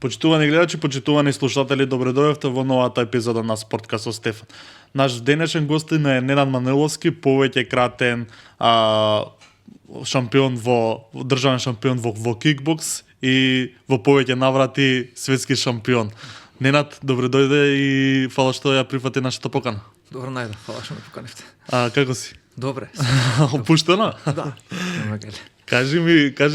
Почитувани гледачи, почитувани слушатели, добре дојдовте во новата епизода на Спорткаст со Стефан. Наш денешен гостин е Ненад Маниловски, повеќе кратен шампион државен шампион во кикбокс и во повеќе наврати светски шампион. Ненад, добре дојде и фала што ја прифати нашата покана. Добро најде, фала што ме поканивте. Како си? Добре. Опуштено? Да. Кажи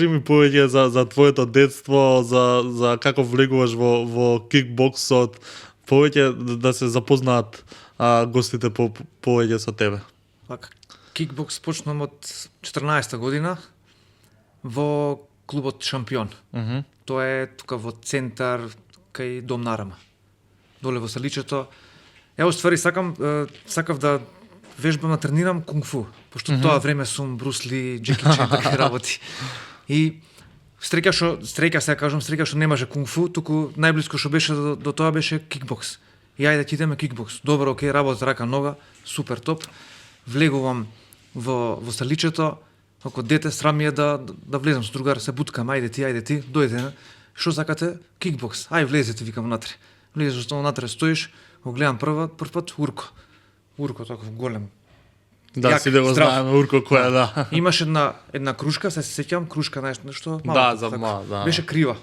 ми повеќе за твоето детство, за како влегуваш во кикбоксот, повеќе да се запознаат гостите повеќе со тебе. Кикбокс почнам од 14-та година во клубот Шампион. Тоа е тука во центар кај Дом Нарама. Доле во селичето. Ја уствари сакав да вежбам, да тренирам кунг-фу, пошто тоа време сум Брус Ли, Джеки Чан, такви работи. И среќа што немаше кунг-фу, туку најблиско што беше до тоа беше кикбокс. И ајде ќе идеме кикбокс. Добро, окей, работа рака нога, супер топ. Влегувам во селичето, како дете срам ми е да влезам со другар, се буткам, ајде ти, дојде. Што сакате? Кикбокс. Ај влезете, викам внатре. Влезеш внатре, стоиш, го гледам прв пат Урко таков голем. Да, си да го знаеме Урко која, да. Имаше една крушка, се сеќам, крушка нешто мало. Да, за мал, да. Беше крива.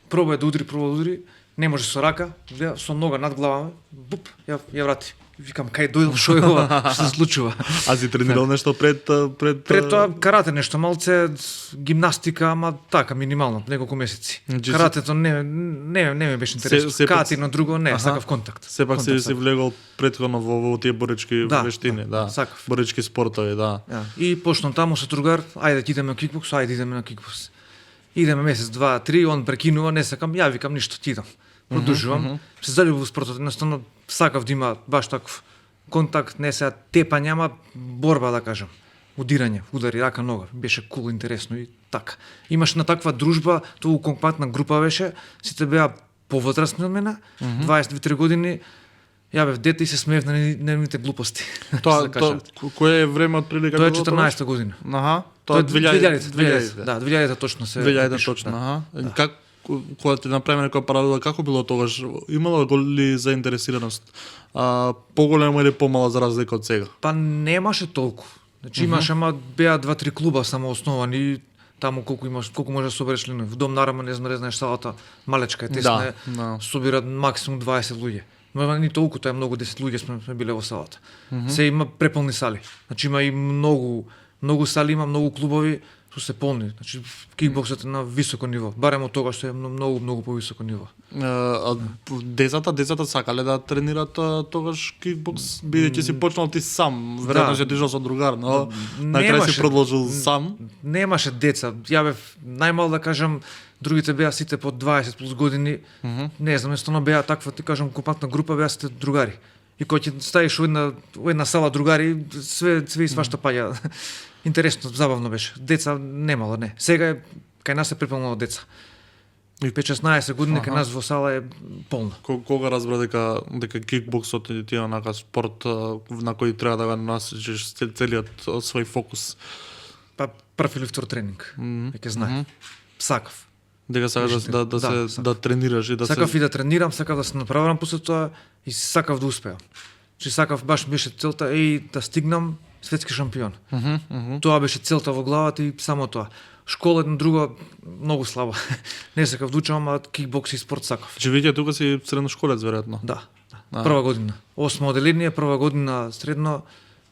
Пробува да удри, не може со рака, со нога над глава, буп, ја врати. Викам, кај дојдов, шо е ова, што се случува? А си тренирал нешто пред тоа карате нешто, малце гимнастика, ама така минимално, неколку месеци. Каратето не ме беше интересно. Кати на друго не, сакав контакт. Сепак си влегол претходно во тие борички вештини, да. Борички спортови, да. И почнам таму со другар, ајде ќе идеме на кикбокс, Идеме месец, два, три, он прекинува, не сакам, ја викам ништо, ќе идам. Продолжувам. Се заљубив спортот, едноставно сакав да има баш таков контакт, не се тепање, ама борба да кажам. Удирање, удари рака нога, беше кул, интересно и така. Имаш на таква дружба, тоа компактна група беше, сите беа повозрасни од мене, 22-3 години. Ја бев дете и се смеев на нивните глупости. Тоа кое е време од прилика? Тоа е 14-та година. Тоа е 2000. Да, 2000 точно се. 2000 точно, Как кога ти направиме некоја паралела, како било тогаш? Имало ли заинтересираност? Поголема или помала за разлика од сега? Па немаше толку. Значи имаше, ама беа 2-3 клуба само основани, таму колку може да собереш членови. В Дом Нарама не знаеш салата, малечка е, тесна, собира максимум 20 луѓе. Но ни толку, тоа е многу, 10 луѓе сме биле во салата. Се има преполни сали. Значи има и многу сали, има многу клубови што се полни. Значи кикбоксот е на високо ниво. Барем од тоа што е многу повисоко ниво. Децата сакале да тренираат тогаш кикбокс, бидејќи си почнал ти сам, веројатно си отишол со другар, но на крај си продолжил сам. Немаше деца. Ја бев најмал да кажам, другите беа сите по 20 плюс години. Не знам, едноставно беа таква, ти кажам, компактна група, беа сите другари. И кога ќе стаиш во една сала другари, све и свашта паѓа. Интересно, забавно беше. Деца немало, не. Сега кај нас е преполно деца. 5-16 години кај нас во сала е полно. Кога разбра дека кикбоксот е тие онака спорт на кој треба да го насочиш целиот свој фокус? Па прв или втор тренинг. Веќе знаев. Сакав. Дека сакаш да тренираш и да сакав и да тренирам, сакав да се направам после тоа и сакав да успеам. Че сакав, баш беше целта да стигнам светски шампион. Тоа беше целта во главата и само тоа. Школа едно друго многу слабо. Не сакав да учам, ама кикбокс и спорт сакав. Че веќе тука си средношколец веројатно. Да. Прва година. 8 оделение, прва година средно,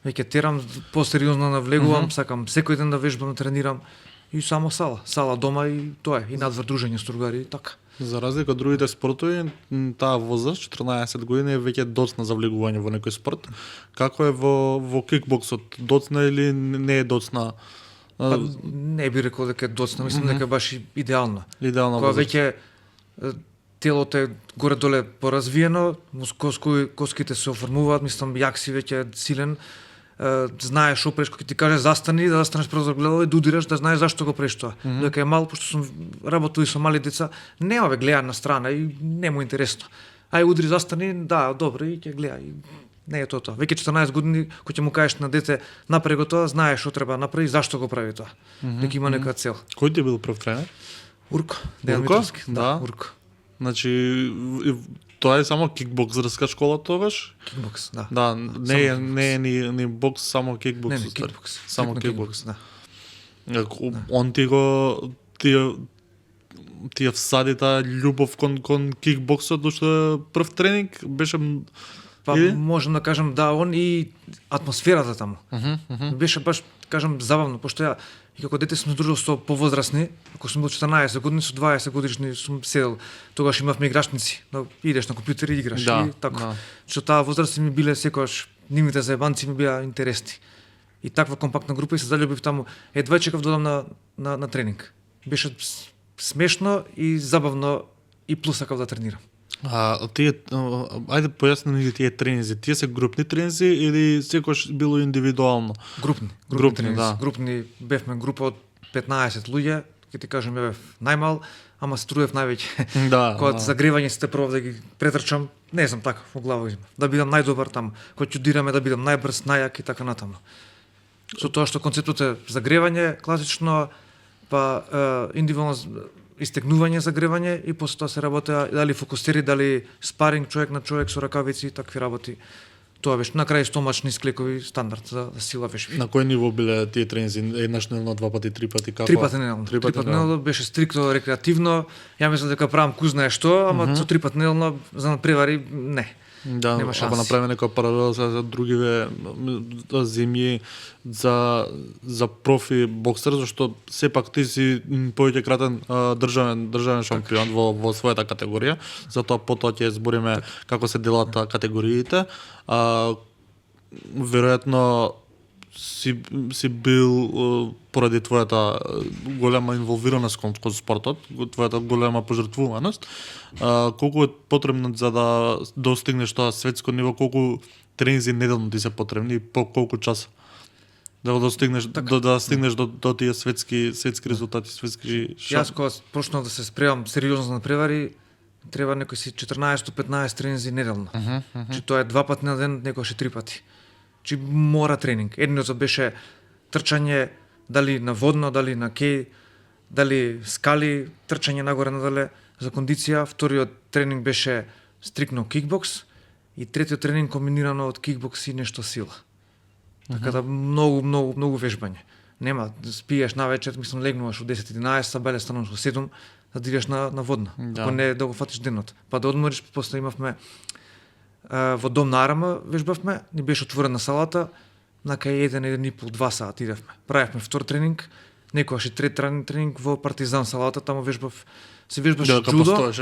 веќе терам посериозно навлегувам, сакам секој ден да вежбам, да тренирам. И само сала дома и тоа е, и надвор дружење с другари и така. За разлика од другите спортови, таа возраст 14 години е веќе доцна за влегување во некој спорт. Како е во кикбоксот? Доцна или не е доцна? Не би рекол дека е доцна, мислам дека е баш идеална. Идеална кога возраст. веќе телото е горе-доле поразвиено, коските се оформуваат, мислам јак си веќе силен, знаеш што преш, кога ти каже застани, да застанеш пред огледало и да удираш, да знаеш зашто го преш тоа. Дека е мал, пошто сум работил и со мали деца, нема гледа на страна и не му интересно. Ај удри, застани, да, добро, и ќе гледа. Не е тоа. Веќе 14 години, кога ќе му кажеш на дете направи го тоа, знаеш што треба да направи и зашто го прави тоа. Дека има нека цел. Кој ти бил прв тренер? Урко, Дејан Митровски. Да, Урко. Значи тоа е само кикбоксерска школа тогаш? Кикбокс, да. Да, не е ни бокс, само кикбокс. Не, кикбокс. Само Стрикно кикбокс. да. Он ти ја всади таа љубов кон кикбоксот, дошто прв тренинг беше Па или? можам да кажам да, он и атмосферата таму. Беше баш, кажам, забавно, пошто ја и како дете сум се дружил со повозрасни, ако сум бил 14 години, со 20 годишни сум седел. Тогаш имавме играчници, да идеш на компјутер и играш Да, и така. да. Што таа возраст ми биле секогаш нивните заебанци ми беа интересни. И таква компактна група и се заљубив таму. Едва чекав да одам на тренинг. Беше смешно и забавно и плюс сакав да тренирам. Ајде појасни ни тие тренинзи. Тие се групни тренинзи или секогаш било индивидуално? Групни тренинзи. да. Групни, бевме група од 15 луѓе, ќе ти кажам, ја бев најмал, ама се трудев највеќе. Да. Кога загревање сте прво да ги претрчам, не знам така, во глава имам. Да бидам најдобар таму, кога ќудираме да бидам најбрз, најак и така натаму. Со тоа што концептот е загревање, класично, па индивидуално истегнување, загревање и после тоа се работеа дали фокусери, дали спаринг човек на човек со ракавици и такви работи. Тоа беше на крај стомачни склекови стандард за сила вешби. На кој ниво биле тие тренинзи? Еднаш дневно, два пати, три пати, како? Три пати неделно. Три пати неделно беше стрикно рекреативно. Ја мислам дека правам ку знае што, ама со три пати неделно за надпревари не. Да, Нема ако шанси. направиме некоја паралела за другиве земји за профи боксер, зашто сепак ти си повеќе кратен државен шампион во својата категорија, затоа потоа ќе збориме како се делат категориите. Веројатно си бил поради твојата голема инволвираност кон спортот, твојата голема пожртвуваност, колку е потребно за да достигнеш тоа светско ниво, колку тренинзи неделно ти се потребни и по колку часа? Да го достигнеш да стигнеш до тие светски резултати, светски Јас кога почнав да се спремам сериозно на превари, треба некој си 14-15 тренинзи неделно. Чи тоа е 2 пати на ден, некојаш и 3 пати. Чи мора тренинг. Едниот беше трчање, дали на водно, дали на кеј, дали скали, трчање нагоре надале за кондиција. Вториот тренинг беше стрикно кикбокс и третиот тренинг комбинирано од кикбокс и нешто сила. Така да многу вежбање. Нема, спиеш навечер, мислам легнуваш од 10-11, сабеле стануваш од 7, да идеш на водна. Да. Ако не да го фатиш денот. Па да одмориш, после имавме во дом на Арама вежбавме, ни беше отворена салата, на кај 1,5-2 сати идевме. Правевме втор тренинг, некојаш и трет тренинг во партизан салата, таму вежбав, се вежбаше џудо.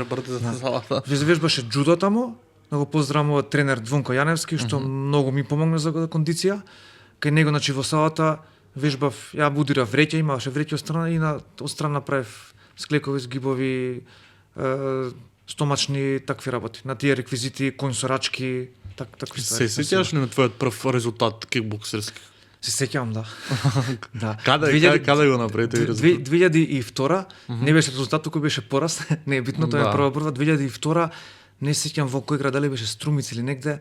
салата. Вежбаше џудо таму, да го поздравам овој тренер Двонко Јаневски, што многу ми помогна за кондиција. Кај него, значи, во салата вежбав, ја будирав вреќа, имаше вреќа од страна и од страна правев склекови, згибови, стомачни, такви работи. На тие реквизити, консорачки, такви ствари. Се сеќаваш ли на твојот прв резултат кикбоксерски? Се сеќавам, да. Да. Каде го направи тој резултат? 2002 не беше резултат, туку беше пораз, не е битно, тоа е прва борба. 2002 не се сеќавам во кој град, дали беше Струмица или негде,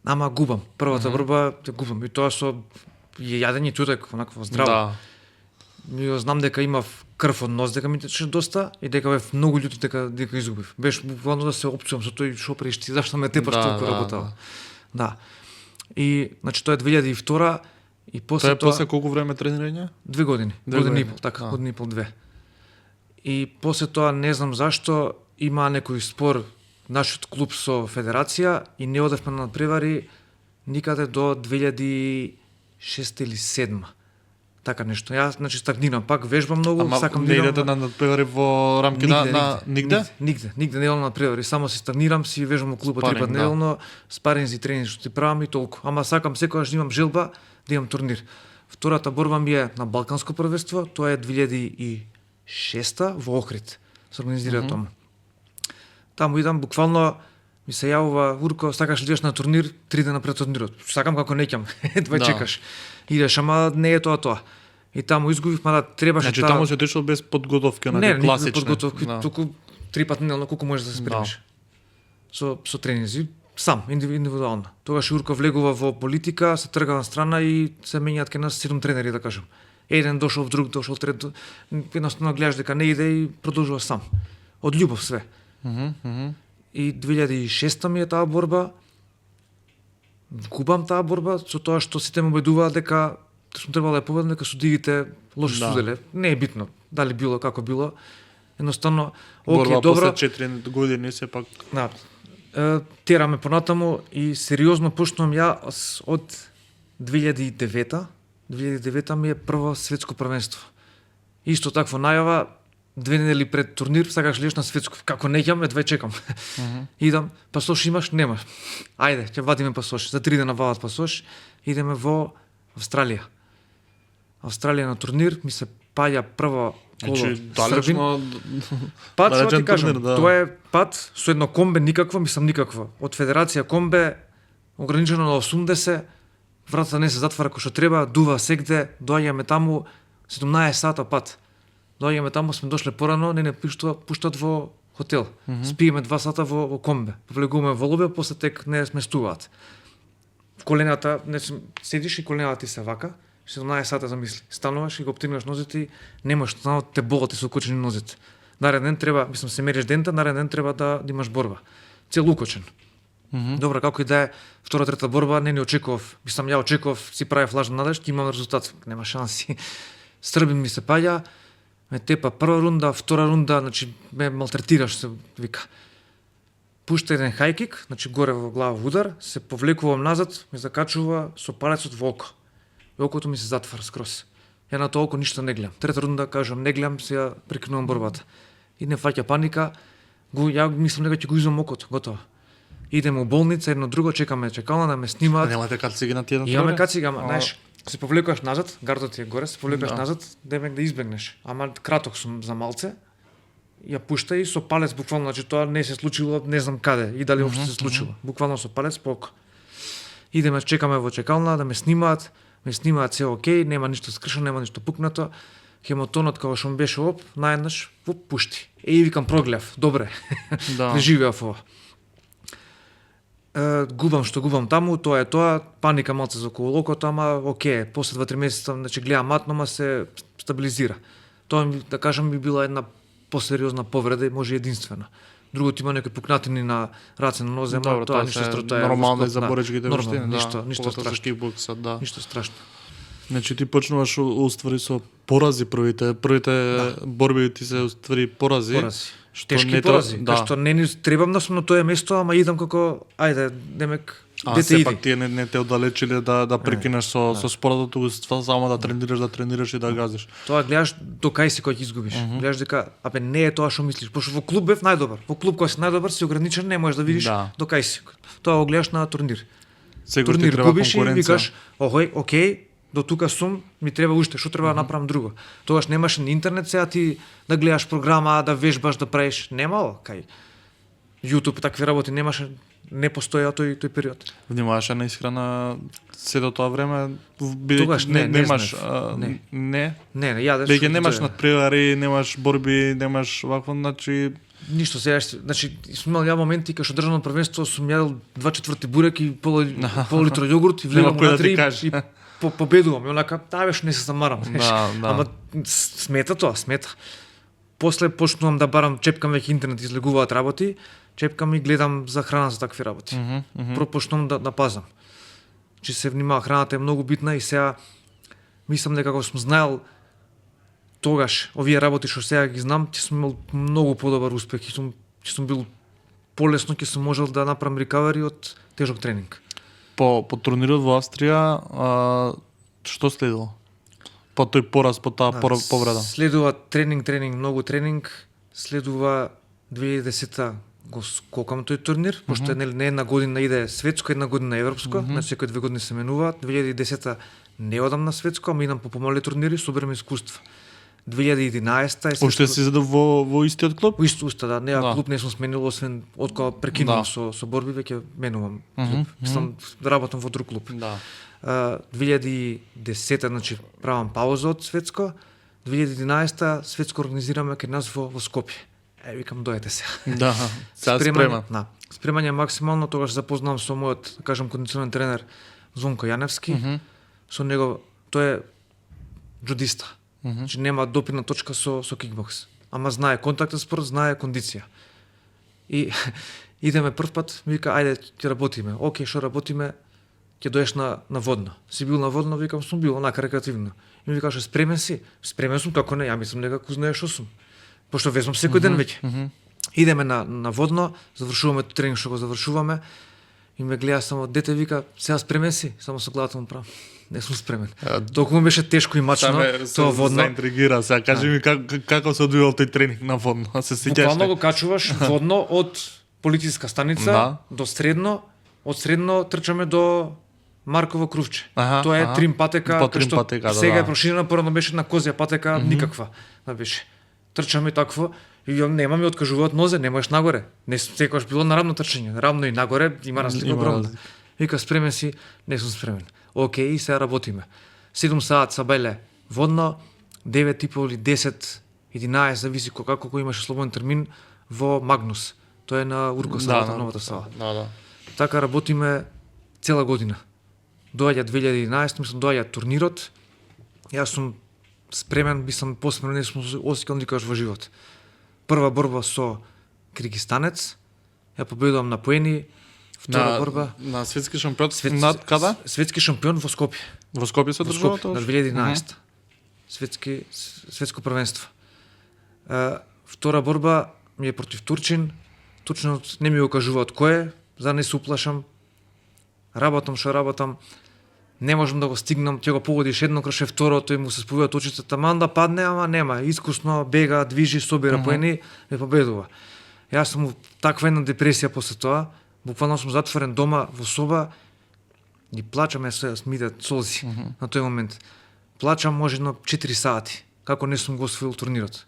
ама губам. Првата борба ја губам. И тоа со јадење тутек, онакво здраво. Да. Ја знам дека имав крв од нос, дека ми тече доста и дека бев многу љут дека изгубив. Беше буквално да се опцувам со тој шо пришти, зашто ме тепаш толку работава. Да. И значи тоа е 2002 и после тоа после колку време тренирање? 2 години. Година и пол, така, година и пол, 2. И после тоа не знам зашто има некој спор нашиот клуб со федерација и не одевме на надпревари никаде до 2006 или 2007. Така нешто. Јас значи стагнирам, пак вежбам многу, сакам да идете на надпревари во рамки на нигде? Нигде неделно надпревари, само се стагнирам, си вежбам во клубот 3 пати неделно, спаринзи, тренинзи што ти правам и толку. Ама сакам секогаш да имам желба да имам турнир. Втората борба ми е на Балканско првенство, тоа е 2006 во Охрид. Се организира таму. Таму идам буквално ми се јавува Урко, сакаш да идеш на турнир 3 дена пред турнирот. Сакам како неќам, едва чекаш. Идеш, ама не е тоа. И таму изгубив, мада требаше Значи таму се отишол без подготовка, на класична. Не, подготовки, туку 3 пати неделно колку можеш да се спремиш. Со тренинзи, сам, индивидуално. Тогаш Урко влегува во политика, се трга на страна и се менјаат кај нас 7 тренери, да кажем. Еден дошол в друг, дошол трет, едноставно гледаш дека не иде и продолжува сам. Од љубов све. И 2006 ми е таа борба. Губам таа борба со тоа што сите ме убедуваат дека сум требало да ја победам, дека судиите лошо суделе. Не е битно дали било како било. Едноставно, Борба добро. после 4 години сепак. Да. Тераме понатаму и сериозно почнувам ја од 2009. 2009 ми е прво светско првенство. Исто такво најава, 2 недели пред турнир, сакаш ли еш на светско? Како не ќам, едва чекам. Идам, пасош имаш? Немаш. Ајде, ќе вадиме пасош. За 3 дена вадат пасош. Идеме во Австралија. Австралија на турнир, ми се паѓа прво коло Србин. Пат, да ти кажам, турнир, да. тоа е пат со едно комбе никакво, мислам никакво. Од Федерација комбе ограничено на 80, вратата не се затвара кој што треба, дува сегде, доаѓаме таму 17 сата пат. Доаѓаме таму, сме дошле порано, не пуштат во хотел. Спиеме 2 сата во комбе. Повлегуваме во лобија, после тек не сместуваат. Колената, не седиш и колената ти се вака, 17 сата замисли. Стануваш и го обтегнуваш нозите и немаш станот те болат и се укочени нозите. Нареден ден треба, мислам се мериш дента, нареден ден треба да имаш борба. Цел укочен. Добро, како и да е, втора, трета борба, не очекував. Мислам, ја очекував, си правев лажна надеж, ќе имам резултат. Нема шанси. Србин ми се паѓа, ме тепа прва рунда, втора рунда, значи ме малтретираш, се вика. Пушта еден хајкик, значи горе во глава удар, се повлекувам назад, ме закачува со палецот во око. И окото ми се затвара скроз. Едното око ништо не гледам. Трета рунда кажам не гледам, сега прекинувам борбата. И не фаќа паника, ја мислам дека ќе го изумам окото, готово. Идеме у болница, едно друго, чекаме чекална да ме снимаат. Немате кациги на тие на Имаме кацига, ама знаеш, се повлекуваш назад, гардот ти е горе, се повлекуваш назад, демек да избегнеш. Ама краток сум за малце. Ја пушта и со палец буквално, значи тоа не се случило, не знам каде и дали општо се случило. Буквално со палец по око. Идеме, чекаме во чекална да ме снимаат се окей, нема ништо скршено, нема ништо пукнато. Хемотонот кога што ми беше оп, наеднаш пушти. Викам прогледав, добре. Да. Преживеав ова. Губам што губам таму, тоа е тоа, паника малце за околу окото, ама окей, после 2-3 месеца, значи гледам матно, ма се стабилизира. Тоа да кажам би била една посериозна повреда и може единствена. Другото има некои пукнатини на раце, на нозе, ама тоа ништо страшно. Нормално за боречките вештини, ништо страшно. Кикбоксот, да. Ништо страшно. Значи ти почнуваш уствари со порази првите борби ти се уствари порази. Тешки порази. Да. Што не ни требам да сум на тоа место, ама идам како ајде, демек дете иди. Сепак тие не те оддалечиле да прекинеш со спортот, туку само да тренираш и да газиш. Тоа гледаш до кај си кога ќе изгубиш. Гледаш дека не е тоа што мислиш, пошто во клуб бев најдобар. Во клуб кога си најдобар си ограничен, не можеш да видиш до кај си. Тоа го гледаш на турнир. Турнир губиш и викаш, окей, до тука сум, ми треба уште, што треба да направам друго. Тогаш немаш ни интернет сега ти да гледаш програма, да вежбаш, да правиш, немало кај YouTube такви работи немаше, не постоја тој период. Внимаваше на исхрана се до тоа време, тогаш немаш не јадеш. Веќе немаш надпревари, немаш борби, немаш вакво, значи ништо сега, значи сум имал ја моменти кога што државно првенство сум јадел 2/4 бурек и пол литро јогурт и влегам внатре и победувам, и онака, не се замарам, ама смета тоа, смета. После почнувам да барам, чепкам веќе интернет, излегуваат работи, чепкам и гледам за храна за такви работи. Почнувам да пазам. Че се внимава, храната е многу битна и сега мислам дека кога сум знаел тогаш овие работи што сега ги знам, ќе сум имал многу подобар успех, ќе сум бил полесно, ќе сум можел да направам рекавери од тежок тренинг. По турнирот во Австрија, што следило? По тој пораз, по таа повреда? Следува тренинг, многу тренинг. Следува 2010-та го скокам тој турнир, пошто не една година иде светско, една година европско, значи секој 2 години се менуваат. 2010-та не одам на светско, ама идам по помали турнири, соберам искуства. 2011-та е Оште си задов во истиот клуб? Во истиот, да. Клуб не сум сменил, освен од кога прекинувам со борби, веќе менувам клуб. Мислам, работам во друг клуб. 2010-та, значи, правам пауза од светско. 2011-та светско организираме кај нас во Скопје. Викам, дојдете се. Да, сега спреман. Спремање максимално, тогаш запознавам со мојот, да кажам, кондиционен тренер Звонко Јаневски. Со него, тој е джудиста. Значи нема допирна точка со кикбокс. Ама знае контактен спорт, знае кондиција. И идеме прв пат, ми вика, ајде ќе работиме. Океј, што работиме? Ќе доеш на водно. Си бил на водно, викам, сум бил онака рекреативно. И ми викаше, спремен си? Спремен сум, како не, ја мислам некако знаеш што сум. Пошто везвам секој ден веќе. Идеме на водно, завршуваме тренинг што го завршуваме и ме гледа само дете, вика, сега спремен си? Само со главата му правам. Не сум спремен. Толку ми беше тешко и мачно тоа водно. Заинтригира сега. Кажи ми како се одвивал тој тренинг на водно? Се сеќаш? Буквално го качуваш водно од полициска станица до средно, од средно трчаме до Марково Крувче. Тоа е трим патека, сега е проширена, порано беше на козја патека, никаква да беше. Трчаме такво и нема ми откажуваат нозе, не можеш нагоре. Не секогаш било на рамно трчање, рамно и нагоре има разлика огромна. Вика, спремен си? Не сум спремен. Океј, сега работиме. 7 саат са беле водно, 9:30 или 10, 11, зависи како кој имаше слободен термин, во Магнус. Тоа е на Урко салата, новата сала. Така работиме цела година. Доаѓа 2011, мислам, доаѓа турнирот. Јас сум спремен, би сам посмрен, не сум осекал никогаш во живот. Прва борба со киргистанец, ја победувам на поени. Втора борба на светски шампион над када? Светски шампион во Скопје. Во Скопје се одржува тоа? На 2011. Светско првенство. Втора борба ми е против Турчин. Турчинот не ми го кажуваат кој е, за не се уплашам. Работам што работам. Не можам да го стигнам, ќе го погодиш едно краше второ, тој му се спојуваат очите, таман да падне, ама нема, искусно бега, движи, собира поени, ме победува. Јас сум таква една депресија после тоа. Буквално сум затворен дома во соба и плачам, се смидат солзи на тој момент. Плачам може едно 4 сати, како не сум го освоил турнирот.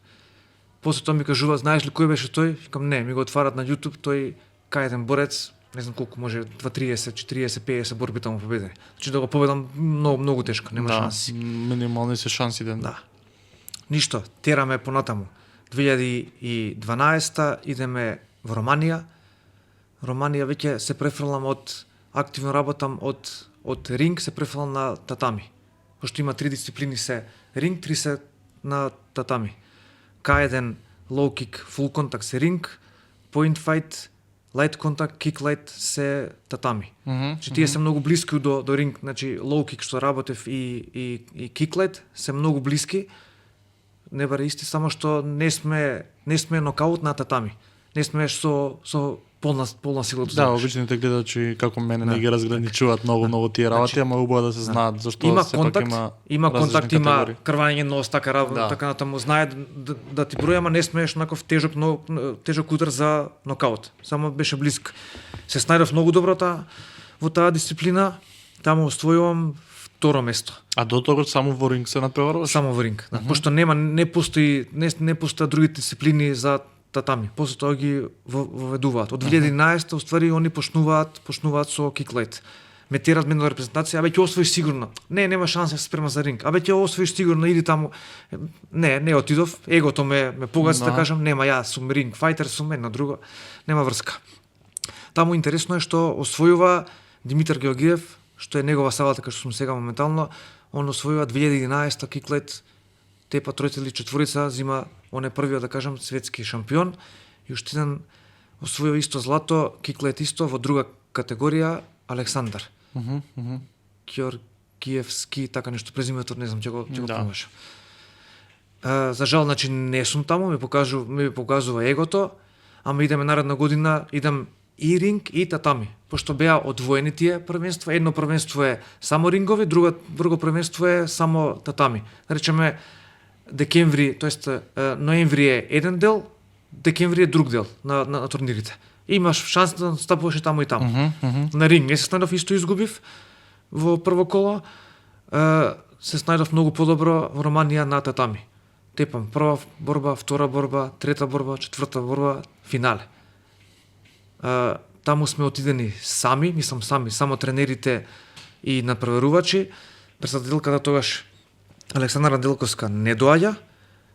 После тоа ми кажува, знаеш ли кој беше тој? Викам, не, ми го отварат на YouTube, тој кајден борец, не знам колку може, 2-30, 40, 50 борби таму победени. Значи да го победам многу тешко, нема шанси. Минимални се шансите. Да. Ништо, тераме понатаму. 2012 идеме во Романија. Романија веќе се префрлам активно работам од ринг, се префрлам на татами. Пошто има 3 дисциплини се ринг, 3 се на татами. K1 low kick, full contact се ринг, point fight, light contact, kick light се татами. Значи тие се многу блиски до ринг, значи low kick што работев и kick light се многу блиски. Не баре исти, само што не сме нокаут на татами. Не сме со полна сила. Да, обичните гледачи како мене не ги разграничуваат многу тие работи, ама убаво да се знаат зашто има сепак контакт, има контакт, има крвање нос, така натаму знае да ти броја, ама не смееш онаков тежок удар за нокаут. Само беше близко. Се снајдов многу добро во таа дисциплина, таму оствојувам второ место. А до тоа само во ринг се надпреваруваш? Само во ринг, да. Пошто не постои други дисциплини за татами. После тоа ги воведуваат. Од 2011 уствари они почнуваат со киклайт. Ме терат мене на репрезентација, абе ќе освоиш сигурно. Нема шанса да се спрема за ринг. Абе ќе освоиш сигурно, иди таму. Не отидов, егото ме погаси, да кажам, нема, јас сум ринг фајтер, сум едно друго, нема врска. Таму интересно е што освојува Димитар Георгиев, што е негова сала, така што сум сега моментално, он освојува 2011 киклайт, тепа тројца или четворица, зима, он е првиот, да кажам, светски шампион, и уште еден освојува исто злато, киклайт исто, во друга категорија, Александар. Георгиевски, така нешто презимето, не знам, ќе го помниш. За жал, значи, не сум таму, ми покажува егото, ама идеме наредна година, идам и ринг и татами, пошто беа одвоени тие првенства. Едно првенство е само рингови, друго првенство е само татами. Речеме, декември, тоест ноември е еден дел, декември е друг дел на турнирите. Имаш шанс да стапуваш и таму и таму. На ринг не се снајдов, исто изгубив во прво коло, се снајдов многу подобро во Романија на татами. Тепам прва борба, втора борба, трета борба, четврта борба, финале. Таму сме отидени сами, мислам сами, само тренерите и надпреварувачи. Председателката тогаш Александра Делковска не доаѓа,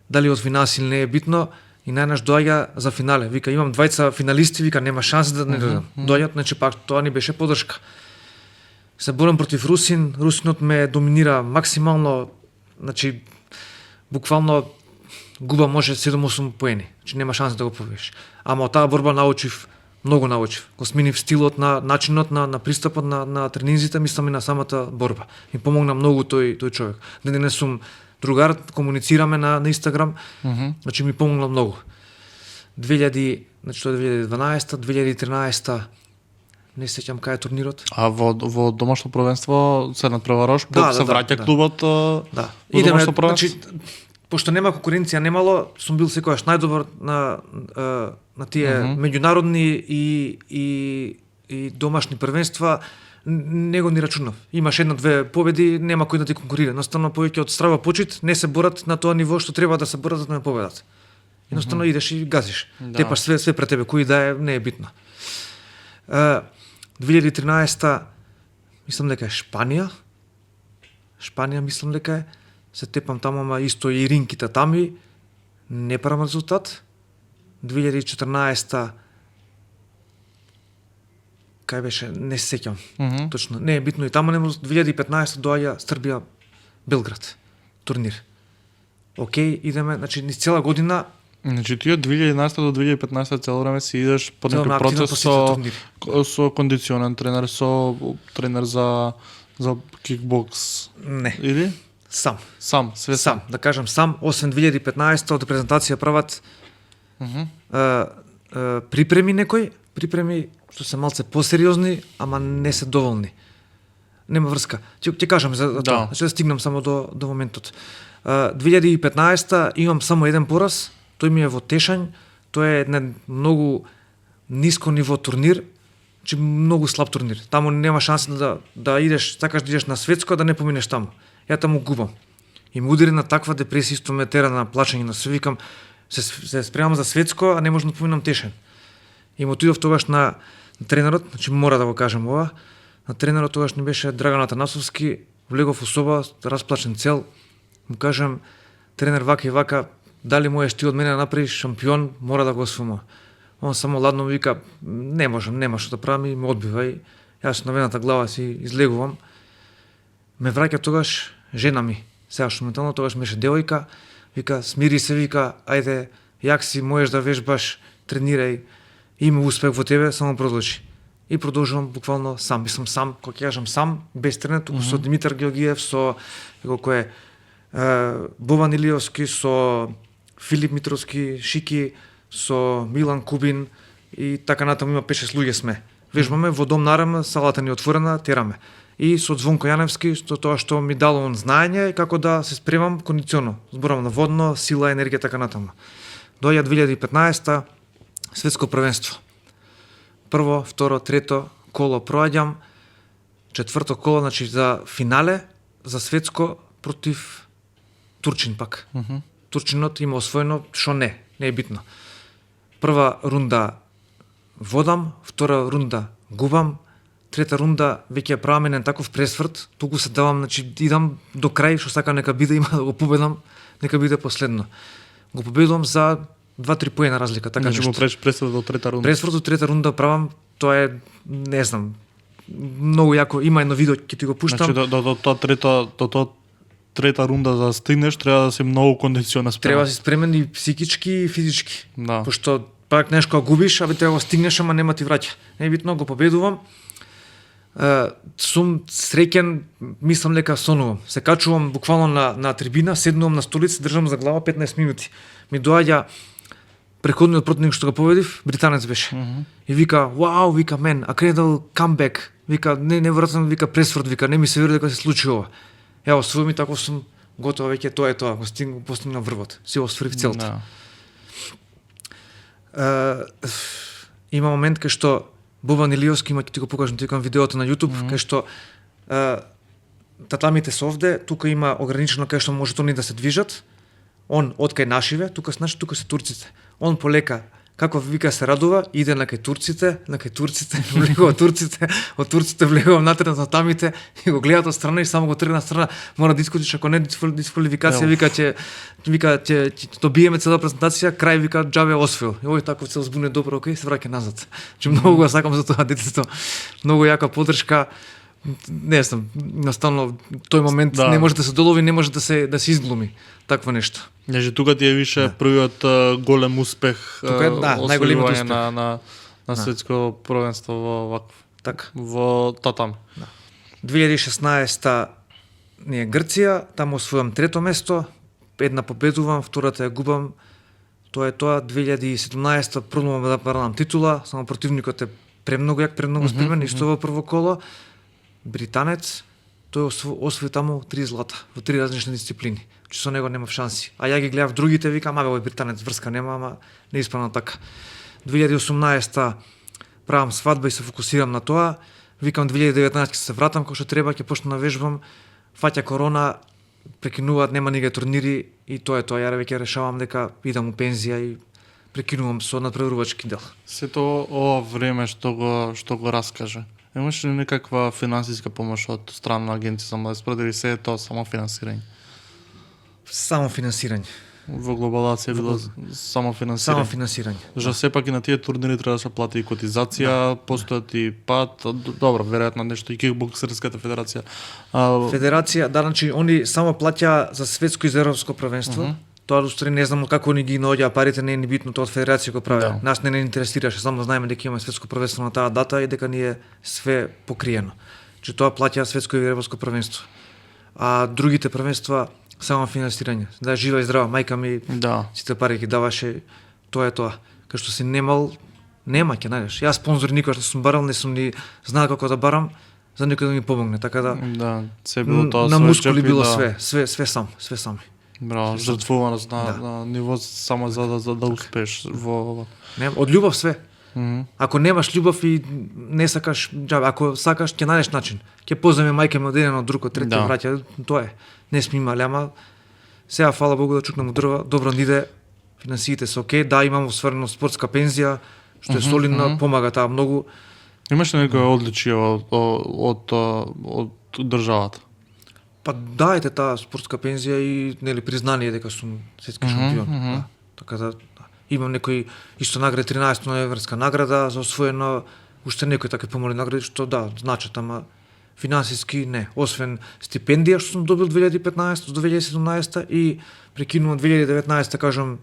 дали од финал или не е битно, и најнаш доаѓа за финале. Вика, имам двајца финалисти, вика, нема шанс да не дојдам. Доаѓаат, значи пак тоа ни беше подршка. Се борам против Русин, Русинот ме доминира максимално, значи буквално губа може 7-8 поени, значи нема шанса да го победиш. Ама од таа борба научив, многу научив. Го сменив стилот на начинот на пристапот на тренинзите, мислам и на самата борба. Ми помогна многу тој човек. Не сум другар, комуницираме на Инстаграм, значи ми помогна многу. 2012, 2013 не сеќам кај е турнирот. А во домашно првенство се надпреваруваш, се враќа клубот во домашно првенство? Значи, пошто нема конкуренција, немало, сум бил секогаш најдобар на тие меѓународни и домашни првенства, не го ни рачунав. Имаш една-две победи, нема кој да ти конкурира. Едноставно повеќе од страва почит не се борат на тоа ниво што треба да се борат за да не победат. Едноставно идеш и газиш. Тепаш све пред тебе, кој да е, не е битно. 2013 мислам дека е Шпанија. Мислам дека е. Се тепам таму, ама исто и ринките тами. Не парам резултат. 2014 кај беше, не се сеќам. Точно, не е битно и таму нема. 2015 доаѓа Србија Белград турнир. Океј, идеме, значи низ цела година. Значи ти од 2011 до 2015 цело време си идеш по некој процес со кондиционен тренер, со тренер за кикбокс. Не. Или? Сам, све сам. Да кажам сам, освен 2015 од презентација прават припреми што се малце посериозни, ама не се доволни. Нема врска. Ќе кажам за тоа, значи да стигнам само до моментот. 2015 имам само еден пораз, тој ми е во Тешањ, тој е еден многу ниско ниво турнир, значи многу слаб турнир. Таму нема шанса да идеш, сакаш да идеш на светско, да не поминеш таму. Ја таму губам. И ме удари на таква депресија, исто ме тера на плачење, на све, викам, се спремам за светско, а не можам да поминам Тешањ. И му отидов тогаш на тренерот, значи мора да го кажам ова, на тренерот тогаш ни беше Драган Атанасовски, влегов у соба, расплачен цел, му кажам, тренер вака и вака, дали можеш ти од мене да направиш шампион, мора да го освојам. Он само ладно ми вика, не можам, нема што да правам и ме одбива и јас на навената глава си излегувам. Ме враќа тогаш жена ми, сега што ментално тогаш беше девојка, вика, смири се, вика, ајде, јак си, можеш да вежбаш, тренирај, има успех во тебе, само продолжи. И продолжувам буквално сам, мислам сам, кога ќе кажам сам, без тренер, туку со Димитар Георгиев, со кој е Бован Илиовски, со Филип Митровски, Шики, со Милан Кубин и така натаму, има 5-6 луѓе сме. Вежбаме во дом нарама, салата ни отворена, тераме. И со Звонко Јаневски, што тоа што ми дало он знаење како да се спремам кондиционно, зборам на водно, сила, енергија, така натаму. Доаѓа 2015 светско првенство. Прво, второ, трето коло проаѓам, четврто коло, значи за финале, за светско против Турчин пак. Турчинот има освоено, што не е битно. Прва рунда водам, втора рунда губам, трета рунда веќе правам еден таков пресврт, туку се давам, значи идам до крај, што сака нека биде, има да го победам, нека биде последно. Го победувам за 2-3 поена разлика, така нешто. Значи му правиш пресврт до трета рунда. Пресврт до трета рунда правам, тоа е, не знам, многу јако, има едно видео, ќе ти го пуштам. Значи до тоа трета рунда за да стигнеш, треба да си многу кондиционен спремен. Треба да си спремен и психички и физички. Да. Пошто пак нешто губиш, абе треба да стигнеш, ама нема ти враќа. Не е битно, го победувам. Сум среќен, мислам дека сонувам. Се качувам буквално на трибина, седнувам на столица, држам за глава 15 минути. Ми доаѓа преходниот противник што го победив, британец беше. И вика, вау, вика, мен, incredible comeback. Вика, не вратам, вика, пресврт, вика, не ми се верува дека се случи ова. Ево, освои ми, тако сум готов, веќе тоа е тоа, го постигна врвот. Си освоив целта. Има момент кај што Бобан Илиовски, има, ќе ти го покажам, ти викам видеото на YouTube, кај што татамите се овде, тука има ограничено кај што можат они да се движат. Он од кај нашиве, тука се турците. Он полека, како вика се радува, иде на кај турците, влегува турците, од турците влегува внатре на татамите и го гледаат од страна и само го тргна страна. Мора да искочиш, ако не дисквалификација, вика ќе добиеме цела презентација, крај вика џабе освоил. И овој таков цел збуне добро, окей, се враќа назад. Че многу го сакам за тоа детето. Многу јака поддршка, Не знам, наставно тој момент Да. не може да се долови, не може да се изглуми такво нешто. Значи тука ти е више првиот голем успех, Тука е, да, најголемиот освојување успех. на светско првенство во вакво. Така. Во татами. 2016 ние Грција, таму освојам трето место, една победувам, втората ја губам. Тоа е тоа. 2017 пробувам да барам титула, само противникот е премногу јак, премногу спремен, и што во прво коло британец, тој освои таму 3 злата во 3 различни дисциплини. Че со него немав шанси. А ја ги гледав другите, викам, овој британец врска нема, ама не исправно така. 2018 правам свадба и се фокусирам на тоа. Викам 2019 ќе се вратам како што треба, ќе почнам да вежбам. Фаќа корона, прекинуваат, нема нига турнири и тоа е тоа. Ја веќе решавам дека идам у пензија и прекинувам со надпреварувачки дел. Сето ова време што го раскаже. Имаш ли некаква финансиска помош од страна на агенција за млади спорт или се е тоа само финансирање? Само финансирање. Во глобалација било само финансирање. Само финансирање. Зашто сепак и на тие турнири треба да се плати и котизација, постојат и пат, добро, веројатно нешто и кикбоксерската федерација. Федерација, да, значи они само плаќа за светско и за европско првенство. Тоа устари не знам како они ги наоѓаа парите, не е ни битно, тоа од федерација го правеа. Да. Нас не интересираше, само знаеме дека имаме светско првенство на таа дата и дека ни е све покриено. Че тоа плаќа светско и европско првенство. А другите првенства само финансирање. Да, жива и здрава, мајка ми Да. сите пари ги даваше, тоа е тоа. Кај што си немал, нема ќе најдеш. Јас спонзори никош не сум барал, не сум ни знаел како да барам, за некој да ми помогне, така да Да, се било тоа на свој мускули джеп и било да. све сами. Браво, жртвуваност Да. на ниво само за да успееш во. Не, од љубов све. Мгм. Ако немаш љубов и не сакаш, џабе, ако сакаш ќе најдеш начин. Ќе поземе мајка ми од еден од друг, од трети Да. враќа, тоа е. Не сме имале, ама сега фала Богу да чукнам од дрва, добро ни иде, финансиите се окей, да имам осварено спортска пензија, што е солидна, помага таа многу. Имаш ли некоја одличие од државата? Па дајте таа спортска пензија и нели признание дека сум светски шампион. Да. Така да имам некои исто награди, 13 ноемврска награда за освоено, уште некои такви помали награди што да значат, ама финансиски не. Освен стипендија што сум добил 2015 до 2017 и прекинувам 2019, кажам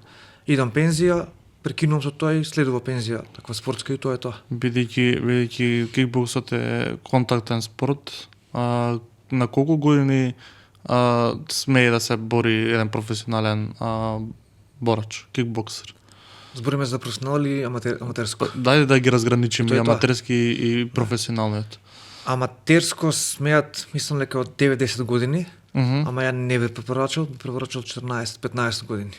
идам пензија, прекинувам со тоа и следува пензија, таква спортска и тоа е тоа. Бидејќи кикбоксот е контактен спорт, на колку години смее да се бори еден професионален борач, кикбоксер? Збориме за професионал или аматерско? Дајде да ги разграничиме Тоа е тоа. аматерски и професионалниот. Аматерско смеат, мислам дека од 9-10 години, Мгм. ама ја не би препорачал 14-15 години.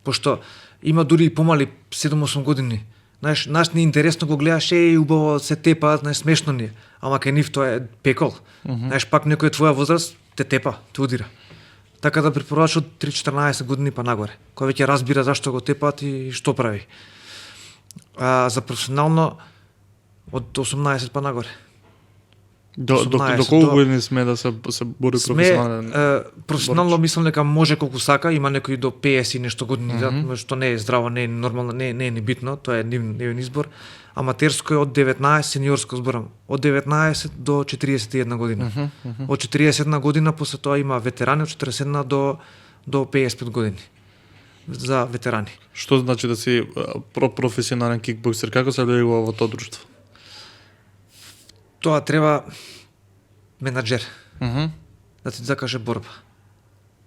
Пошто има дури и помали 7-8 години. Знаеш, нас не интересно го гледаш, убаво се тепаат, знаеш, смешно ни е. Ама кај нив тоа е пекол. Знаеш, пак некој твоја возраст те тепа, те удира. Така да препорача од 3-14 години па нагоре. Кој веќе разбира зашто го тепаат и што прави. За професионално од 18 па нагоре. До 18, колку до- години смее да се бори професионален? Професионално мислам дека може колку сака, има некои до 50 и нешто години, што не е здраво, не е нормално, не е ни битно, тоа е нивен избор. Аматерско е од 19, сениорско зборам, од 19 до 41 година. Од 41 година после тоа има ветерани, од 41 до 55 години за ветерани. Што значи да си професионален кикбоксер? Како се влегува во тоа друштво? Тоа треба менаџер Мгм. да ти закаже борба.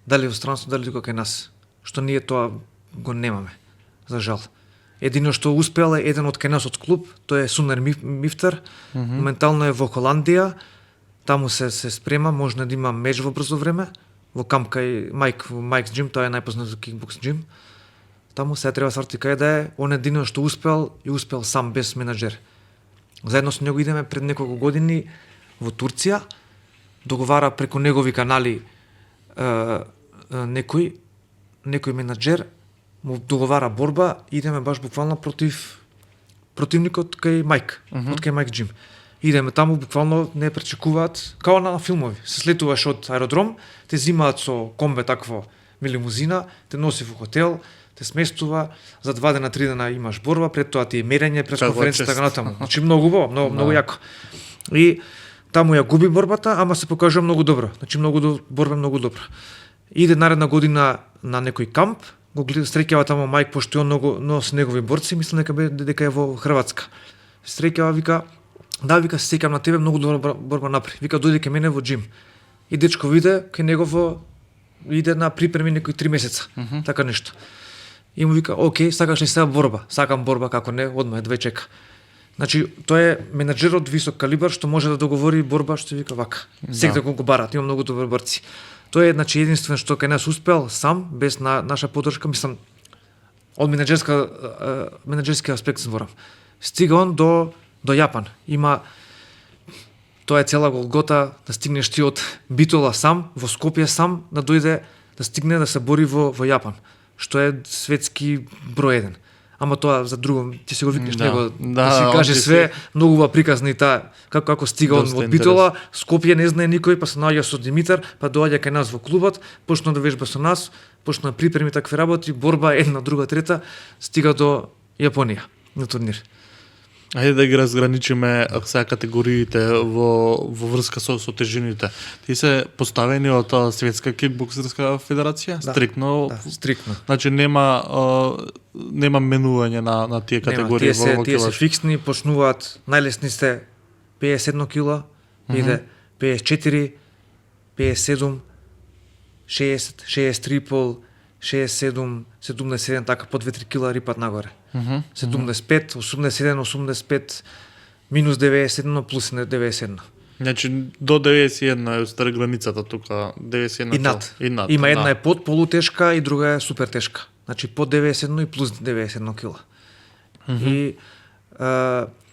Дали во странство, дали тука кај нас. Што ние тоа го немаме, за жал. Едино што успел е еден од кај нас од клуб, тоа е Сунер Мифтар. Моментално е во Холандија, таму се спрема, може да има меч во брзо време, во камп кај Майкс Джим, тоа е најпознат кикбокс джим. Таму се треба сварти кај да е, он едино што успел и успел сам без менаџер. Заедно со него идеме пред неколку години во Турција, договара преку негови канали некој менаџер, му договара борба, идеме баш буквално противникот кај Майк, од кај Майк Джим. Идеме таму, буквално не пречекуваат, као на филмови. Се слетуваш од аеродром, те зимаат со комбе такво лимузина, те носи во хотел, те сместува, за 2 дена, 3 дена имаш борба, пред тоа ти е мерење, пред Како конференцијата чест. така натаму. Значи многу јако. И таму ја губи борбата, ама се покажува многу добро. Значи борба многу добра. Иде наредна година на некој камп, го среќава таму мајк, пошто он многу се негови борци, мислам дека е во Хрватска. Среќава, вика, да, вика, се сеќам на тебе, многу добра борба направи. Вика, дојде кај мене во джим. И дечко виде кај него иде на припреми некои 3 месеца. Така нешто. И му вика, окей, сакаш ли сега борба? Сакам борба, како не, одма, едве чека. Значи, тој е менаџер од висок калибар што може да договори борба, што вика вака. Секој го барат, има многу добри борци. Тој е, значи, единствен што кај нас успел сам, без наша поддршка, мислам, од менаџерски аспект зборам. Стига он до Јапан. Има, тоа е цела голгота, да стигнеш ти од Битола сам, во Скопје сам, да дојде, да стигне да се бори во Јапан, што е светски број 1. Ама тоа за друго, ти се го викнеш него, да си каже све, многу ва приказна и таа, како стига он од Битола, Скопје не знае никој, па се наоѓа со Димитар, па доаѓа кај нас во клубот, почна да вежба со нас, почна да припреми такви работи, борба една, друга, трета, стига до Јапонија на турнир. Ајде да ги разграничиме сега категориите во врска со тежините. Ти се поставени од Светска кикбоксерска федерација? Да, стриктно? Да, стриктно. Значи нема менување на тие категории во тие се фиксни, почнуваат најлесни сте 51 кила, иде 54, 57, 60, 63,5, 67, 77, така по 2-3 кила рипат нагоре. 75, 87, 85, минус 91, плюс 91. Значи до 91 е устари границата тука, 91 и над. И Има една е под полутешка и друга е супер тешка. Значи под 91 и плюс 91 кила. И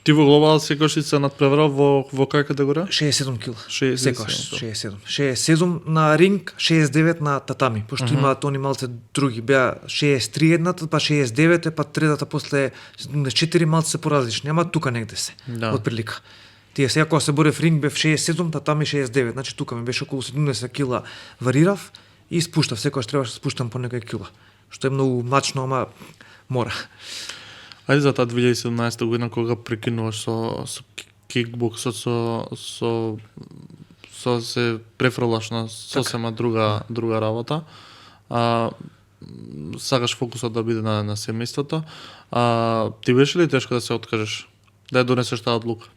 ти во глобал секогаш се надпреварал во која категорија? 67 кила. 67. 67 на ринг, 69 на татами, пошто имаат они малце други, беа 63 едната, па 69, па третата после 74 малце се поразлични, ама тука негде се, од прилика. Тие сега кога се борев ринг бев 67, татами 69, значи тука ми беше околу 70 кила варирав и спуштав, секогаш требаше да спуштам по некој кила, што е многу мачно, ама мора. Ајде за таа 2017 година кога прекинуваш со кикбоксот, со се префрлаш на сосема друга работа. Сакаш фокусот да биде на семејството. Ти беше ли тешко да се откажеш? Да ја донесеш таа одлука?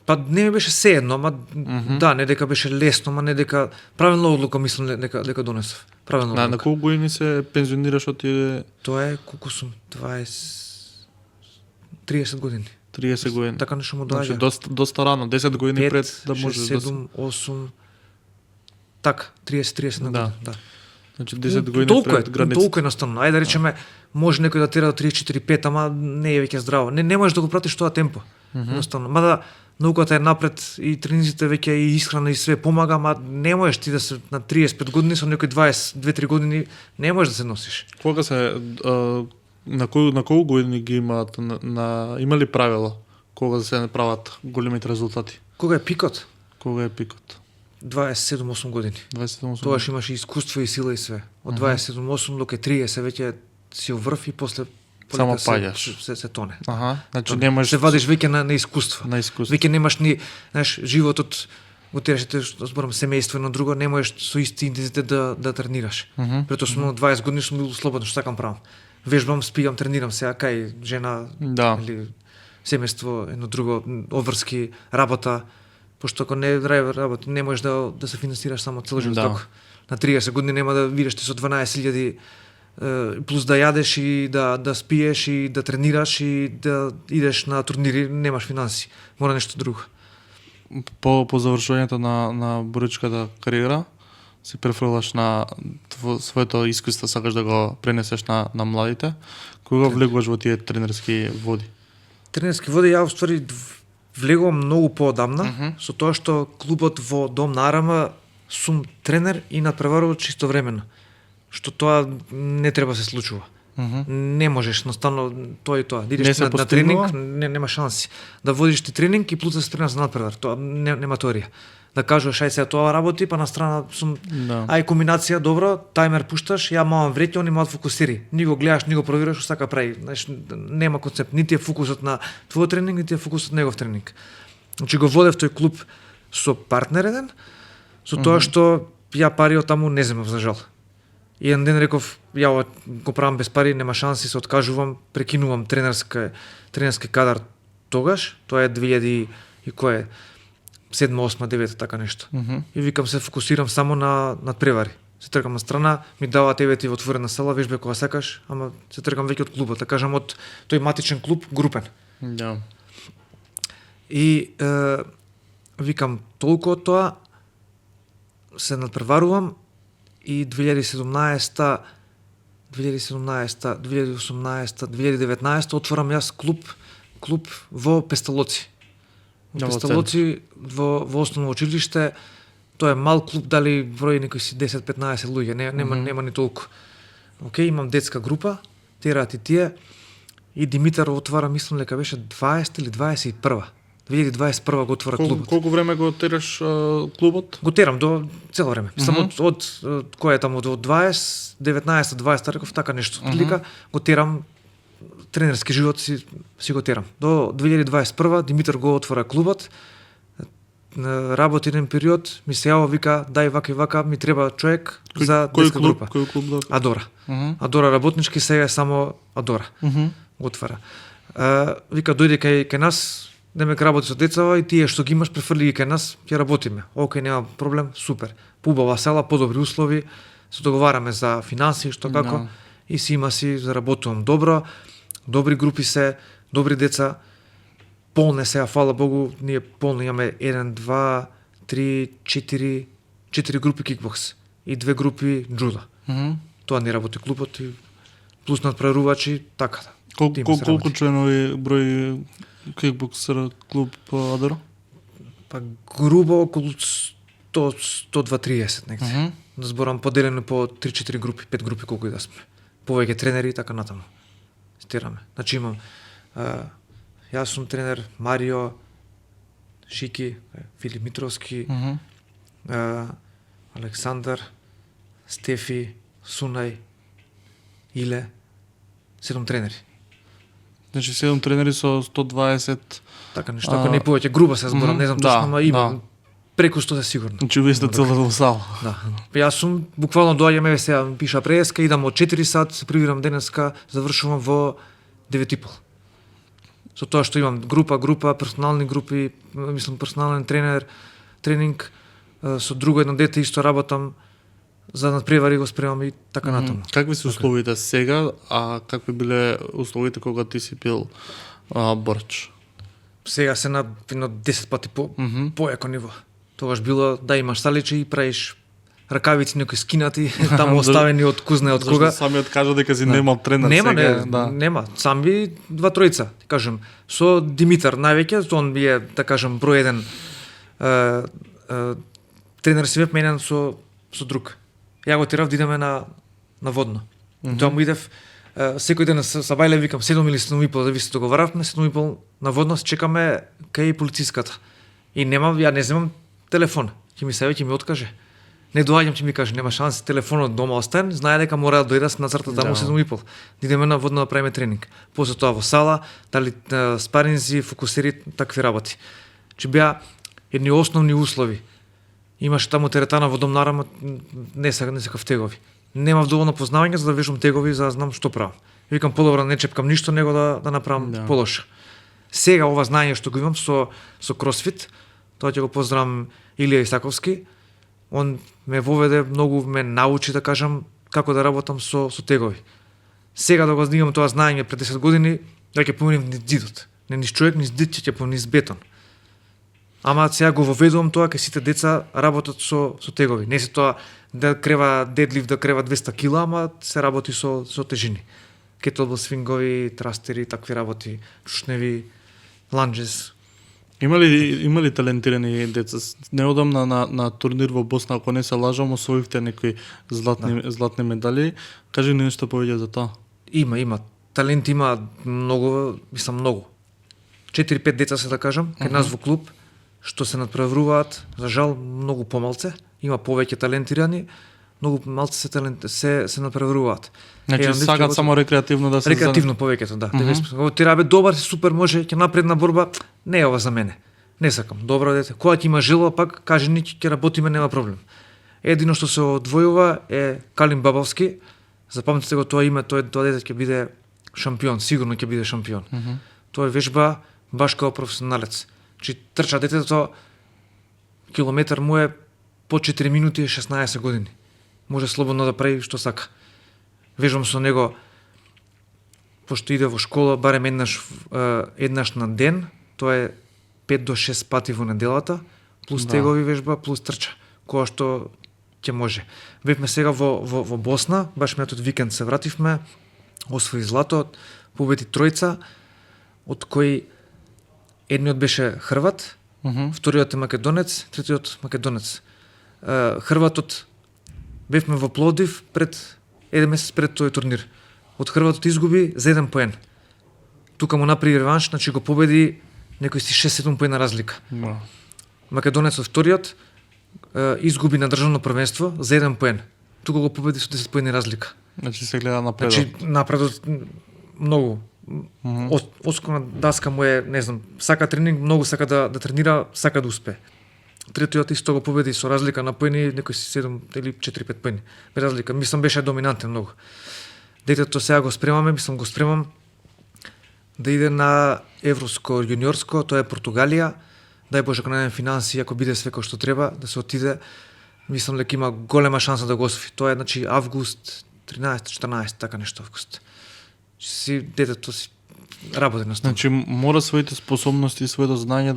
Па не ми беше сеедно, ама да, не дека беше лесно, ама не дека правилна одлука мислам дека донесов. Правилна одлука. На колку години се пензионираш од тие? Тоа е колку сум 30 години. 30 години. Така нешто му доаѓа. Значи доста рано, 10 години пред да можеш 7, 8 така, 30 на година, да. Значи 10 години пред границата. Толку е настанно. Ајде да речеме, може некој да тера до 34-5, ама не е веќе здраво. Не можеш да го пратиш тоа темпо. Настанно. Мада науката е напред и тренизите веќе и исхрана и све помага, ама не можеш ти да се на 35 години со некој 22-3 години не можеш да се носиш. Кога се на колку години ги имаат има ли правило кога да се направат големите резултати? Кога е пикот? 27-8 години. 27-8. Тогаш имаш и искуство и сила и све. Од 27-8 до 30 веќе си врв и после само паѓаш. Се тоне. Значи немаш се вадиш веќе на искуство. Веќе немаш ни, знаеш, животот го терашите, зборам, семејство на друго, не можеш со исти интензитет да тренираш. Прето сум на 20 години сум бил слободно, што сакам правам. Вежбам, спијам, тренирам се, кај жена, или семејство, едно друго, обврски, работа, пошто ако не работа, не можеш да се финансираш само цел живот. Како на 30 години нема да видиш ти со 12.000 плюс да јадеш и да спиеш и да тренираш и да идеш на турнири, немаш финанси. Мора нешто друго. По завршувањето на боричката кариера се префрлаш на своето искуство, сакаш да го пренесеш на младите. Кога влегуваш во тие тренерски води? Тренерски води ја уствари влегувам многу поодамна, со тоа што клубот во Дом на Арама сум тренер и надпреварувач истовремено. Што тоа не треба се случува. Не можеш, наставно тоа и тоа. Да идеш на тренинг, нема шанси. Да водиш ти тренинг и плюс да се тренираш за надпревар. Тоа нема теорија. Да кажеш ај сега тоа работи, па на страна сум ај комбинација добро, тајмер пушташ, ја малам вреќе, они малку фокусири. Ни го гледаш, ни го провериш што сака прави. Знаеш, нема концепт, нити е фокусот на твојот тренинг, нити е фокусот на негов тренинг. Значи го водев тој клуб со партнер еден, со тоа што ја пари од таму не земав за жал. И еден ден реков, ја го правам без пари, нема шанси, се откажувам, прекинувам тренерски кадар тогаш, тоа е 2000 и кое 7, 8, 9, така нешто. И викам се фокусирам само на надпревари. Се тркам на страна, ми даваат евети во отворена сала, вежбе кога сакаш, ама се тркам веќе од клубот, така кажам од тој матичен клуб, групен. Да. И викам толку од тоа, се надпреварувам и 2017, 2018, 2019 отворам јас клуб во Песталоци. Во Песталоци во основно училиште. Тоа е мал клуб, дали број некои си 10-15 луѓе, нема ни толку. Океј, имам детска група, тераат и тие. И Димитар отвара, мислам дека беше 20 или 21. 2021 го отвора клубот. Колку време го тераш клубот? Го терам до цело време. Само од кој е таму до 20, 19, 20 реков така нешто. Одлика го терам, тренерски живот си го терам. До 2021 Димитар го отвора клубот. Работи еден период, ми се јава, вика, дај вака и вака, ми треба човек за детска група. Кој клуб да? Адора. Адора работнички, сега е само Адора. Го отвара. Вика, дојде кај нас, демек работи со децава и тие што ги имаш префрли ги кај нас, ќе работиме. Океј, нема проблем, супер. Поубава села, подобри услови, се договараме за финанси, што како, и си заработувам добро, добри групи се, добри деца, полне сега, фала Богу, ние полно имаме 1, 2, 3, 4 групи кикбокс и 2 групи джудо. Тоа не работи клубот и плюс надпреварувачи, така да. Колку членови број кикбоксер клуб Адора? Па грубо околу 100-130 негде. Да зборам поделено по 3-4 групи, 5 групи колку и да сме. Повеќе тренери и така натаму. Стираме. Значи имам јас сум тренер, Марио, Шики, Филип Митровски, Александар, Стефи, Сунај, Иле, 7 тренери. Значи 7 тренери со 120. Така нешто, ако не повеќе, грубо се зборам, не знам точно, ама имам преку 100 сигурно. Значи вие сте целата сала. Да. Јас сум буквално доаѓаме сега пиша преска, идам од 4 сат, се прибирам денеска, завршувам во 9:30. Со тоа што имам група, персонални групи, мислам персонален тренинг, со друго едно дете исто работам, за надпревари го спремам и така натаму. Какви се условите сега, а какви биле условите кога ти си пил борч? Сега се на 10 пати појако ниво. Тогаш било да имаш саличи и правиш ракавици некои скинати, таму оставени од кузне од кога. Зашто самиот кажа дека си немал тренер сега. Нема, сами 2-3. Ти кажам, со Димитар највеќе, он е, да кажам, број 1 тренер си веб менен со друг. Ја го терав да идеме на водно. Тоа му идев секој ден са бајле, викам 7 или 7,5 да ви се договаравме, 7,5 на водно се чекаме кај полициската. И ја не земам телефон. Ќе ми се ми откаже. Не доаѓам, ќе ми каже, нема шанси, телефонот дома остан, знае дека мора да дојде на црта таму 7,5. Да идеме на водно да правиме тренинг. После тоа во сала, дали спаринзи, фокусери, такви работи. Че беа едни основни услови. Имаше таму теретана во дом нарама, не сакав тегови. Немав доволно познавање за да вежам тегови, за да знам што правам. Викам подобро не чепкам ништо, него да направам полоша. Сега ова знаење што го имам со кросфит, тоа ќе го поздравам Илија Исаковски. Он ме воведе, многу ме научи, да кажам, како да работам со тегови. Сега да го имам тоа знаење пред 10 години, да ќе поминем низ зидот. Не низ човек, низ зид ќе низ бетон. Ама сега го воведувам тоа, кај сите деца работат со тегови. Не се тоа да крева дедлифт, да крева 200 кила, ама се работи со тежини. Кеттлбел свингови, трастери, такви работи, чушневи, ланџес. Има ли талентирани деца? Неодамна на турнир во Босна, ако не се лажам, освоивте некои златни медали. Кажи ни нешто повеќе за тоа. Има. Талент има многу, мислам многу. 4-5 деца се да кажам, кај нас во клуб, што се надпреваруваат, за жал многу помалце, има повеќе талентирани, многу малце се надпреваруваат. Значи сакаат само рекреативно да се рекреативно повеќето, да. Ти рабе добар, супер, може ќе напредна борба, не е ова за мене. Не сакам. Добро дете. Кога ќе има желба, пак кажи ни ќе работиме, нема проблем. Едино што се одвојува е Калин Бабовски. Запамтите го тоа име, тоа дете ќе биде шампион, сигурно ќе биде шампион. Тоа е вежба баш како професионалец. Чи трча детето, километар му е по 4 минути и 16 години. Може слободно да прави што сака. Вежбам со него, пошто иде во школа барем еднаш на ден, тоа е 5 до 6 пати во неделата, плюс тегови вежба, плюс трча, која што ќе може. Бевме сега во Босна, баш минатот викенд се вративме, освои злато, победи тројца, од кои едниот беше Хрват, вториот е македонец, третиот македонец. Хрватот бевме во Пловдив пред еден месец пред тој турнир. Од Хрватот изгуби за 1 поен. Тука му направи реванш, значи го победи некој си 6-7 поена разлика. Македонецот вториот изгуби на државно првенство за 1 поен. Тука го победи со 10 поени разлика. Значи се гледа напредот. Значи напредот многу. Оскона даска му е, не знам, сака тренинг, многу сака да тренира, сака да успее. Третиот исто го победи со разлика на поени, некој си 7 или 4-5 поени. Без разлика, мислам беше доминантен многу. Детето сега го спремаме, мислам го спремам да иде на Европско јуниорско, тоа е Португалија. Дај Боже, ако најдем финанси, ако биде све кој што треба, да се отиде, мислам дека има голема шанса да го освои. Тоа е, значи, август, 13-14, така нешто август. Си детето си работи на стол. Значи мора своите способности и своето знаење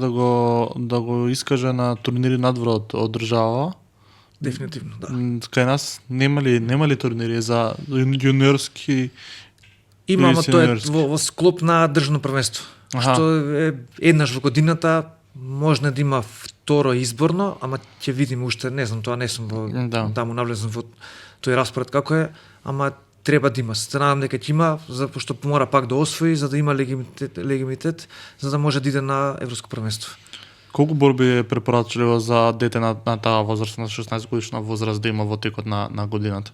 да го искаже на турнири надвор од држава. Дефинитивно, да. Кај нас нема ли турнири за јуниорски? Има, ама тоа е во склоп на државно првенство. Што е еднаш во годината, може да има второ изборно, ама ќе видиме уште, не знам, тоа не сум таму навлезен во тој распоред како е, ама треба да има. Се надам дека ќе има, пошто мора пак да освои, за да има легитимитет, за да може да иде на Европско првенство. Колку борби е препорачливо за дете на таа возраст, на 16 годишна возраст, да има во текот на годината?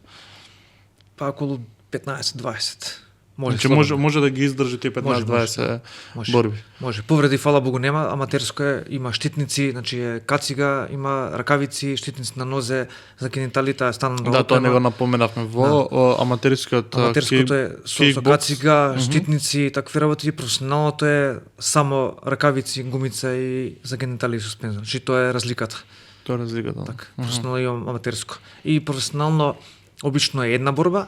Па околу 15-20. Може да ги издржи тие 15-20 борби. Може. Повреди, фала Богу, нема. Аматерско е, има штитници, значи е кацига, има ракавици, штитници на нозе, за гениталите е станно да, тоа не го напоменавме. Во аматерското е со кацига, штитници, такви работи. Професионалното е само ракавици, гумица и за генитали и суспензор. Значи тоа е разликата. Тоа е разликата. Така, професионално имам аматерско. И професионално обично е една борба,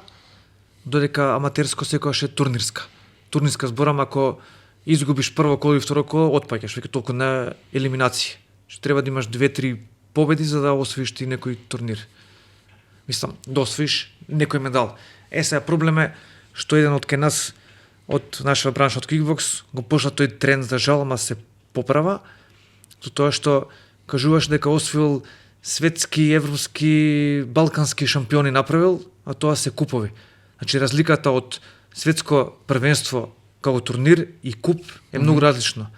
додека аматерско секогаш е турнирска. Турнирска зборам, ако изгубиш прво коло и второ коло, отпаќаш, веќе толку на елиминации. Што треба да имаш 2-3 победи за да освоиш ти некој турнир. Мислам, да освоиш некој медал. Сега проблем е што еден од кај нас од нашата бранша од кикбокс го почна тој тренд, за жал, ама се поправа, со тоа што кажуваш дека освоил светски, европски, балкански шампиони направил, а тоа се купови. Значи разликата од светско првенство како турнир и куп е многу различно.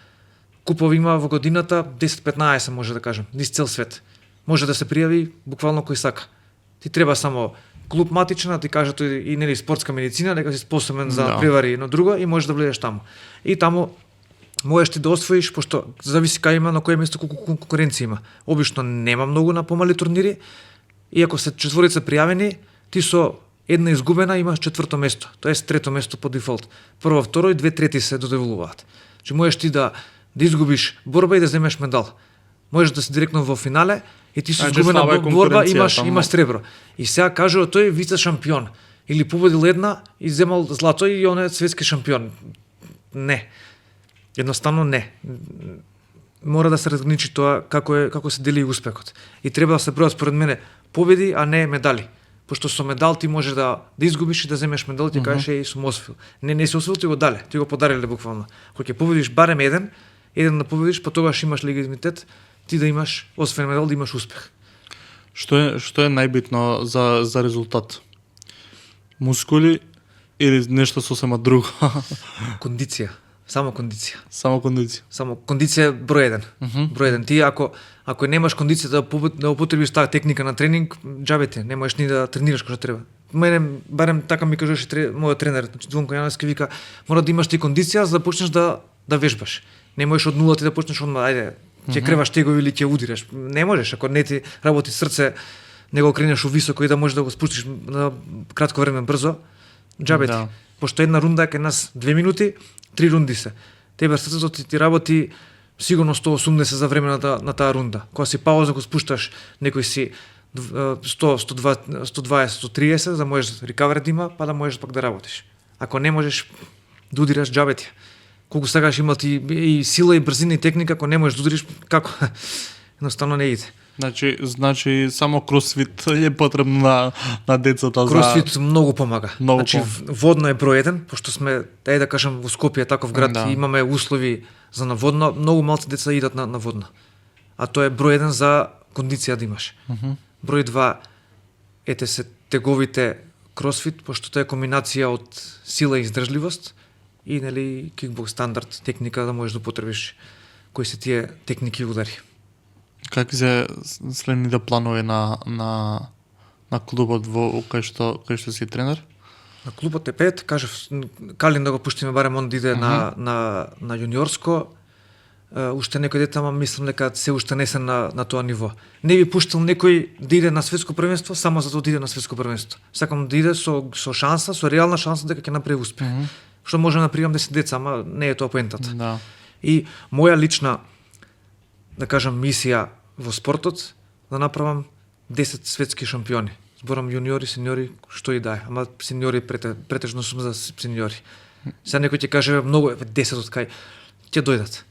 Купови има во годината 10-15, може да кажем, низ цел свет. Може да се пријави буквално кој сака. Ти треба само клуб матична, ти кажат и нели спортска медицина, дека си способен за превари едно друго и можеш да влезеш таму. И таму можеш ти да освоиш, пошто зависи кај има, на кој место колку конкуренција има. Обично нема многу на помали турнири, и ако се четворица пријавени, ти со една изгубена имаш четврто место, тоест трето место по дефолт. Прво, второ и 2/3 се додеволуваат. Че можеш ти да изгубиш борба и да земеш медал. Можеш да си директно во финале и ти си изгубена борба имаш сребро. И сега кажува тој вице шампион или победил една и земал злато и он е светски шампион. Не. Едноставно не. Мора да се разграничи тоа како се дели успехот. И треба да се бројат според мене победи, а не медали. Пошто со медал ти може да изгубиш и да земеш медал, ти кажеш и сум освоил. Не си освоил, ти го дале, ти го подариле буквално. Кога ќе победиш барем еден да победиш, па тогаш имаш легитимитет, ти да имаш освоен медал, да имаш успех. Што е најбитно за резултат? Мускули или нешто сосема друго? Кондиција. Само кондиција. Само кондиција број еден. Број еден. Ти ако немаш кондиција да употребиш таа техника на тренинг, џабете, не можеш ни да тренираш како треба. Мене барем така ми кажеше мојот тренер, значи Звонко Јановски вика, мора да имаш ти кондиција за да почнеш да вежбаш. Не можеш од нула ти да почнеш одма, ајде, ќе креваш тегови или ќе удираш. Не можеш, ако не ти работи срце, не го кренеш увисоко и да можеш да го спуштиш на кратко време брзо, џабе ти. Пошто една рунда е кај нас 2 минути, 3 рунди се. Тебе срцето ти работи сигурно 180 за време на таа рунда. Кога си пауза го спушташ, некој си 100, 120, 130, за можеш рекавер да има, па да можеш пак да работиш. Ако не можеш да удираш, џабе ти. Колку сакаш имат и сила и брзина и техника, ако не можеш да удириш, како? Едноставно не иде. Значи само кросфит е потребно на децата. Кросфит многу помага. Многу водно е број 1, пошто сме, да кажем, во Скопје, таков град, имаме услови за наводно, многу малци деца идат на водно. А тоа е број 1 за кондиција да имаш. Број 2 ете се теговите кросфит, пошто тоа е комбинација од сила и издржливост и нели кикбокс стандард техника да можеш да употребиш кои се тие техники и удари. Какви се следните планови на клубот кај што си тренер? На клубот е 5, кажав Калин да го пуштиме барем он да иде на јуниорско. Уште некој дете, ама мислам дека се уште не се на тоа ниво. Не би пуштил некој да иде на светско првенство само за да иде на светско првенство. Сакам да иде со шанса, со реална шанса дека ќе направи успех. Што може да направам 10 деца, ама не е тоа поентата. Да. И моја лична, да кажам, мисија во спортот да направам 10 светски шампиони. Зборам јуниори, сениори, што и да е. Ама сениори претежно сум за сениори. Сега некој ќе каже многу 10 од кај ќе дојдат.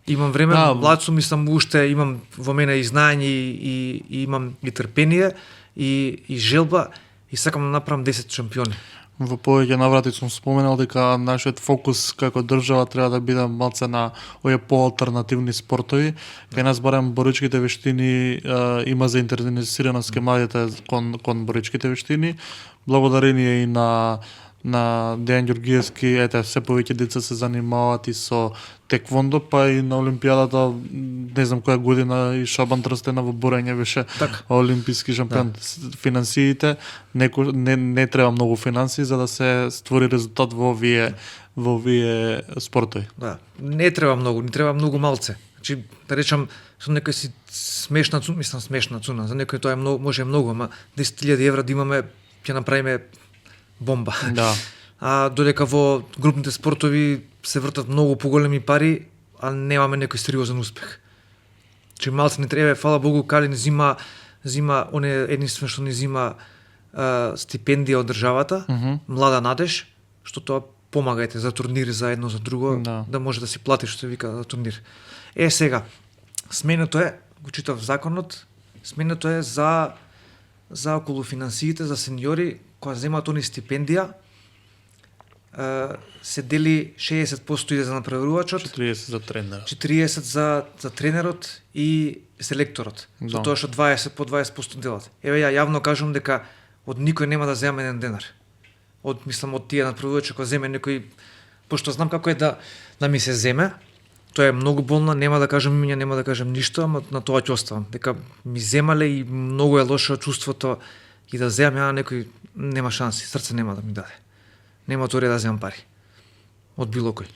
Имам време, млад сум и сам уште имам во мене и знаење и имам и трпение и желба и сакам да направам 10 шампиони. Во повеќе наврати сум споменал дека нашиот фокус како држава треба да биде малце на овие поалтернативни спортови. Кај нас барем боричките вештини има заинтересираност кај младите кон боричките вештини. Благодарение и на Дејан Ѓоргиевски, ете, се повеќе деца се занимаваат и со теквондо, па и на Олимпијадата, не знам која година, и Шабан Трстена во борење беше олимписки шампион. Финансиите, не треба многу финансии за да се створи резултат во овие спортови. Да, не треба многу малце. Значи, да речам, со некој си смешна цуна, за некој тоа е може многу, ама 10.000 евра да имаме, ќе направиме бомба. Да. А додека во групните спортови се вртат многу поголеми пари, а немаме некој сериозен успех. Че малце не треба, фала Богу, Калин зима он е единствен што не зима стипендија од државата, млада надеж, што тоа помагајте за турнири, за едно за друго, да може да си платиш што вика за турнир. Сега, сменето е, го читав законот, сменето е за околу финансиите за сениори, кога земаат они стипендија, се дели 60% иде за направувачот, 40 за тренерот. 40 за тренерот и селекторот. За тоа што 20 по 20% делат. Еве ја јавно кажам дека од никој нема да земам еден денар. Од тие направувачи кога земе некој, пошто знам како е да ми се земе, тоа е многу болно, нема да кажам имиња, нема да кажам ништо, ама на тоа ќе оставам. Дека ми земале и многу е лошо чувството и да земам некој, нема шанси, срце нема да ми даде. Нема тоа да земам пари. Од било кој.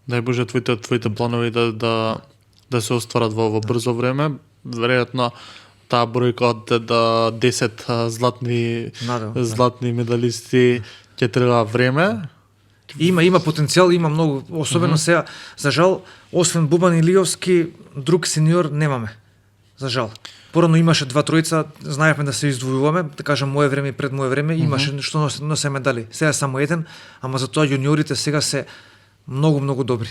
Дај Боже твоите планови да се остварат во брзо време. Веројатно таа бројка од 10 златни медалисти ќе треба време. Има потенцијал, има многу, особено сега, за жал, освен Бубан Илиовски, друг сениор немаме. За жал. Порано имаше 2-3, знаевме да се издвојуваме, да кажам мое време и пред мое време, имаше што носе медали. Сега само еден, ама за тоа јуниорите сега се многу добри.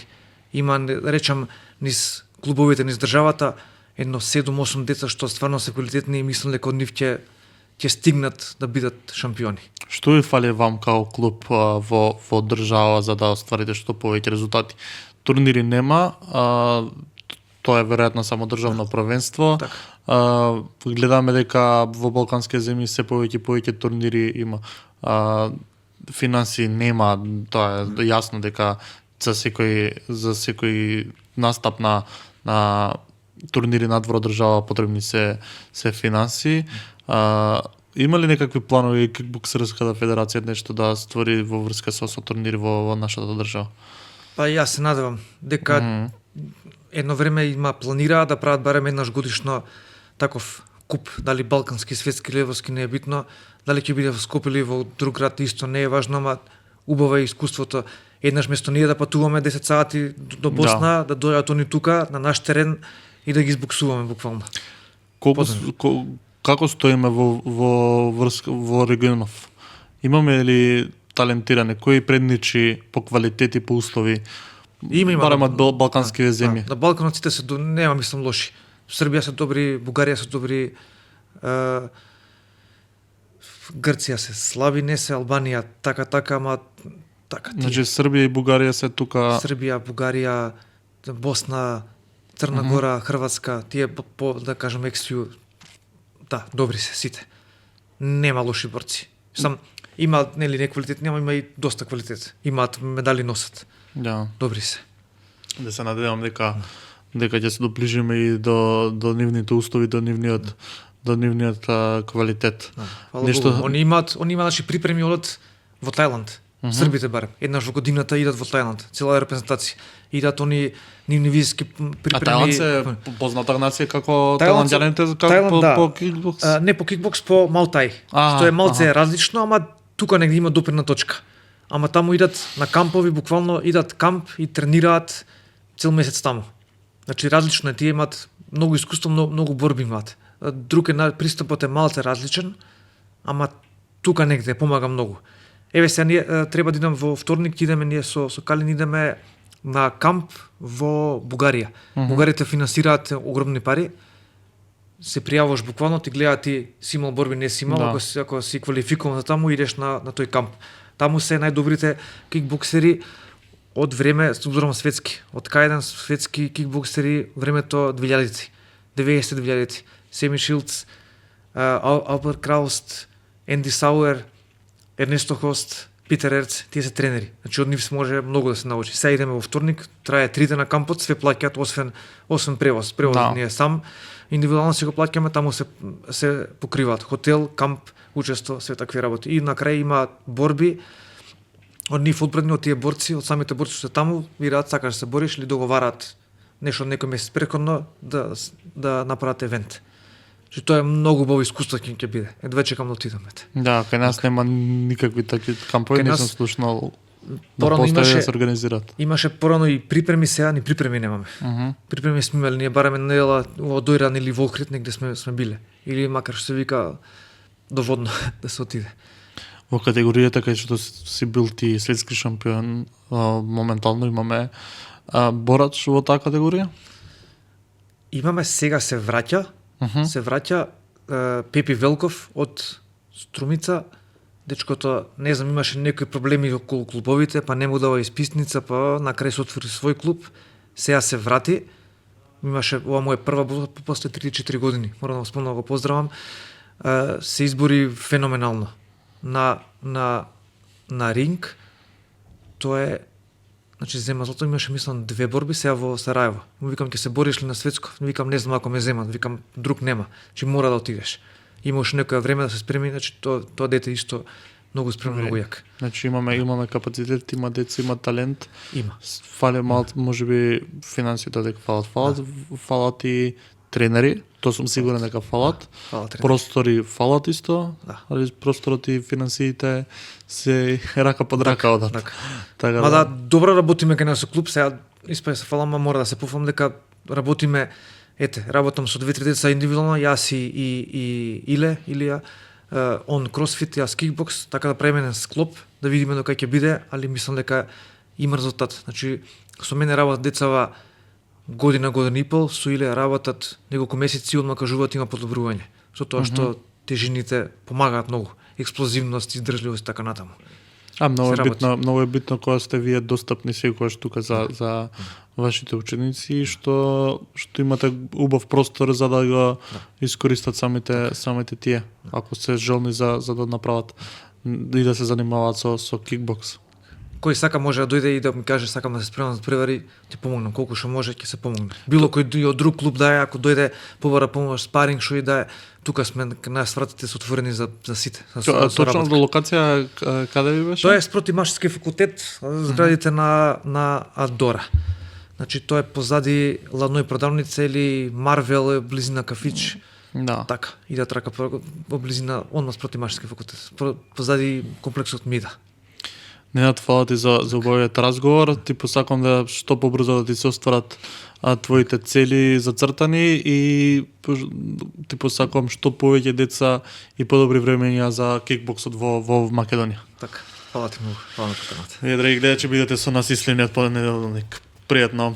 Има, речам, низ клубовите, низ државата, едно 7-8 деца што стварно се квалитетни и мислам дека од нив ќе стигнат да бидат шампиони. Што ви фали вам као клуб во држава за да остварите што повеќе резултати? Турнири нема, тоа е веројатно само државно првенство. Гледаме дека во балкански земји се повеќе турнири има. Финанси нема, тоа е јасно дека за секој настап на турнири надвор од држава потребни се финанси. Има ли некакви планови кикбоксерската федерација нешто да створи во врска со турнири во нашата држава? Па јас се надевам дека едно време има планираа да прават барем еднаш годишно таков куп, дали балкански, светски или европски, не е битно, дали ќе биде во Скопје или во друг град, исто не е важно, ама убаво е искуството. Еднаш место ние да патуваме 10 сати до Босна, да дојдат они тука на наш терен и да ги избуксуваме буквално. Како стоиме во регионов? Имаме ли талентиране? Кои предничи по квалитет и по услови? Има барем од балканските земји. На Балканот сите се нема мислам лоши. Србија се добри, Бугарија се добри, Грција се слаби, не се Албанија така, ама така ти. Значи Србија и Бугарија се тука. Србија, Бугарија, Босна, Црна Гора, Хрватска, тие по да кажем ексију, да, добри се сите. Нема лоши борци. Сам има нели неквалитетни, ама има и доста квалитет. Имаат медали носат. Да. Добри се. Да се надевам дека ќе се доближиме и до нивните услови, до нивниот квалитет. Нешто они имаат наши припреми одат во Тајланд. Србите барем. Еднаш во годината идат во Тајланд. Цела репрезентација. Идат они нивни виски припреми. А Тајланд се позната нација како тајланѓаните како по кикбокс? Не по кикбокс, по Маутај. Што е малце различно, ама тука негде има допирна точка. Ама таму идат на кампови, буквално идат камп и тренираат цел месец таму. Значи различно е, тие имаат многу искуство, многу борби имаат. Друг пристапот е малце различен, ама тука негде помага многу. Еве се ние треба да идам во вторник, идеме ние со Калин идеме на камп во Бугарија. Бугарите финансираат огромни пари. Се пријавуваш буквално, ти гледаат ти си имал борби, не си имал, ако си квалификуван за таму идеш на тој камп. Таму се најдобрите кикбоксери од време, зборувам светски, од кај светски кикбоксери времето 2000-ти, 90-2000-ти. Семи Шилдс, Алберт Крауст, Енди Сауер, Ернесто Хост, Питер Ерц, тие се тренери. Значи од нив се може многу да се научи. Сега идеме во вторник, трае 3 дена кампот, све плаќаат освен превоз. Превозот ние сам индивидуално си го плаќаме, таму се покриваат хотел, камп, учество, све такви работи. И на крај има борби од нив одбрани од тие борци, од самите борци што се таму, вираат сакаш да се бориш или договараат нешто некој месец претходно да направат евент. Че тоа е многу убаво искуство ќе биде. Едва чекам да отидеме. Да, кај нас нема никакви такви кампови, не сум слушнал да постои да се организираат. Имаше порано и припреми, сега ни припреми немаме. Припреми сме имали, ние бараме недела во Дојран или во Охрид, негде сме биле. Или макар што се вика доводно да се отиде. Во категоријата кај што си бил ти светски шампион, моментално имаме борач во таа категорија? Имаме, сега се враќа, Пепи Велков од Струмица. Дечкото, не знам, имаше некои проблеми околу клубовите, па не му дава исписница, па на крај се отвори свој клуб. Сега се врати. Имаше, ова му е прва борба после 3-4 години. Морам да спомнам, го поздравам. Се избори феноменално. На ринг, тоа е, значи зема злато, имаше мислам 2 борби сега во Сараево. Му викам ќе се бориш ли на светско? Викам не знам ако ме земат, викам друг нема, че мора да отидеш. Имаш некоја време да се спреми, значи тоа дете исто многу спремно, многу јак. Значи имаме капацитет, има деца, има талент. Има. Фале малку, можеби финансите дека фалат и тренери, тоа сум сигурен дека фалат. Простори фалат исто, али просторот и финансиите се рака под рака одат. Така. Ма да, добро работиме кај нас со клуб, сега испаја се фалам, мора да се пофам дека работиме, работам со 2-3 деца индивидуално, јас и Илија, он кросфит, јас кикбокс, така да правиме еден склоп, да видиме до кај ќе биде, али мислам дека има резултат. Значи, со мене работат децава година и пол, со Илија работат неколку месеци, одма кажуваат има подобрување. Со тоа што тежините помагаат многу, експлозивност, издржливост и така натаму. Многу е битно кога сте вие достапни секогаш тука за вашите ученици, што имате убав простор за да го искористат самите тие, ако се желни за да направат и да се занимаваат со кикбокс. Кој сака може да дојде и да ми каже сакам да се спремам за превари, ќе помогнам колку што може, ќе се помогне. Било кој од друг клуб да е, ако дојде побара помош, спаринг што и да е, тука сме на вратите се отворени за сите. Точно до локација каде ви беше? Тоа е спроти Машински факултет, зградите на Адора. Значи тоа е позади Ладној продавница или Марвел е близина кафич. Да. Така, и да трака во близина одма спроти Машински факултет. Позади комплексот МИДА. Ненад, фала ти за убавиот разговор. Ти посакам да што побрзо да ти се остварат твоите цели зацртани и ти посакам што повеќе деца и подобри времења за кикбоксот во Македонија. Така, фала ти многу, фала на поканата. Вие, драги гледачи, бидете со нас и следниот понеделник. Пријатно.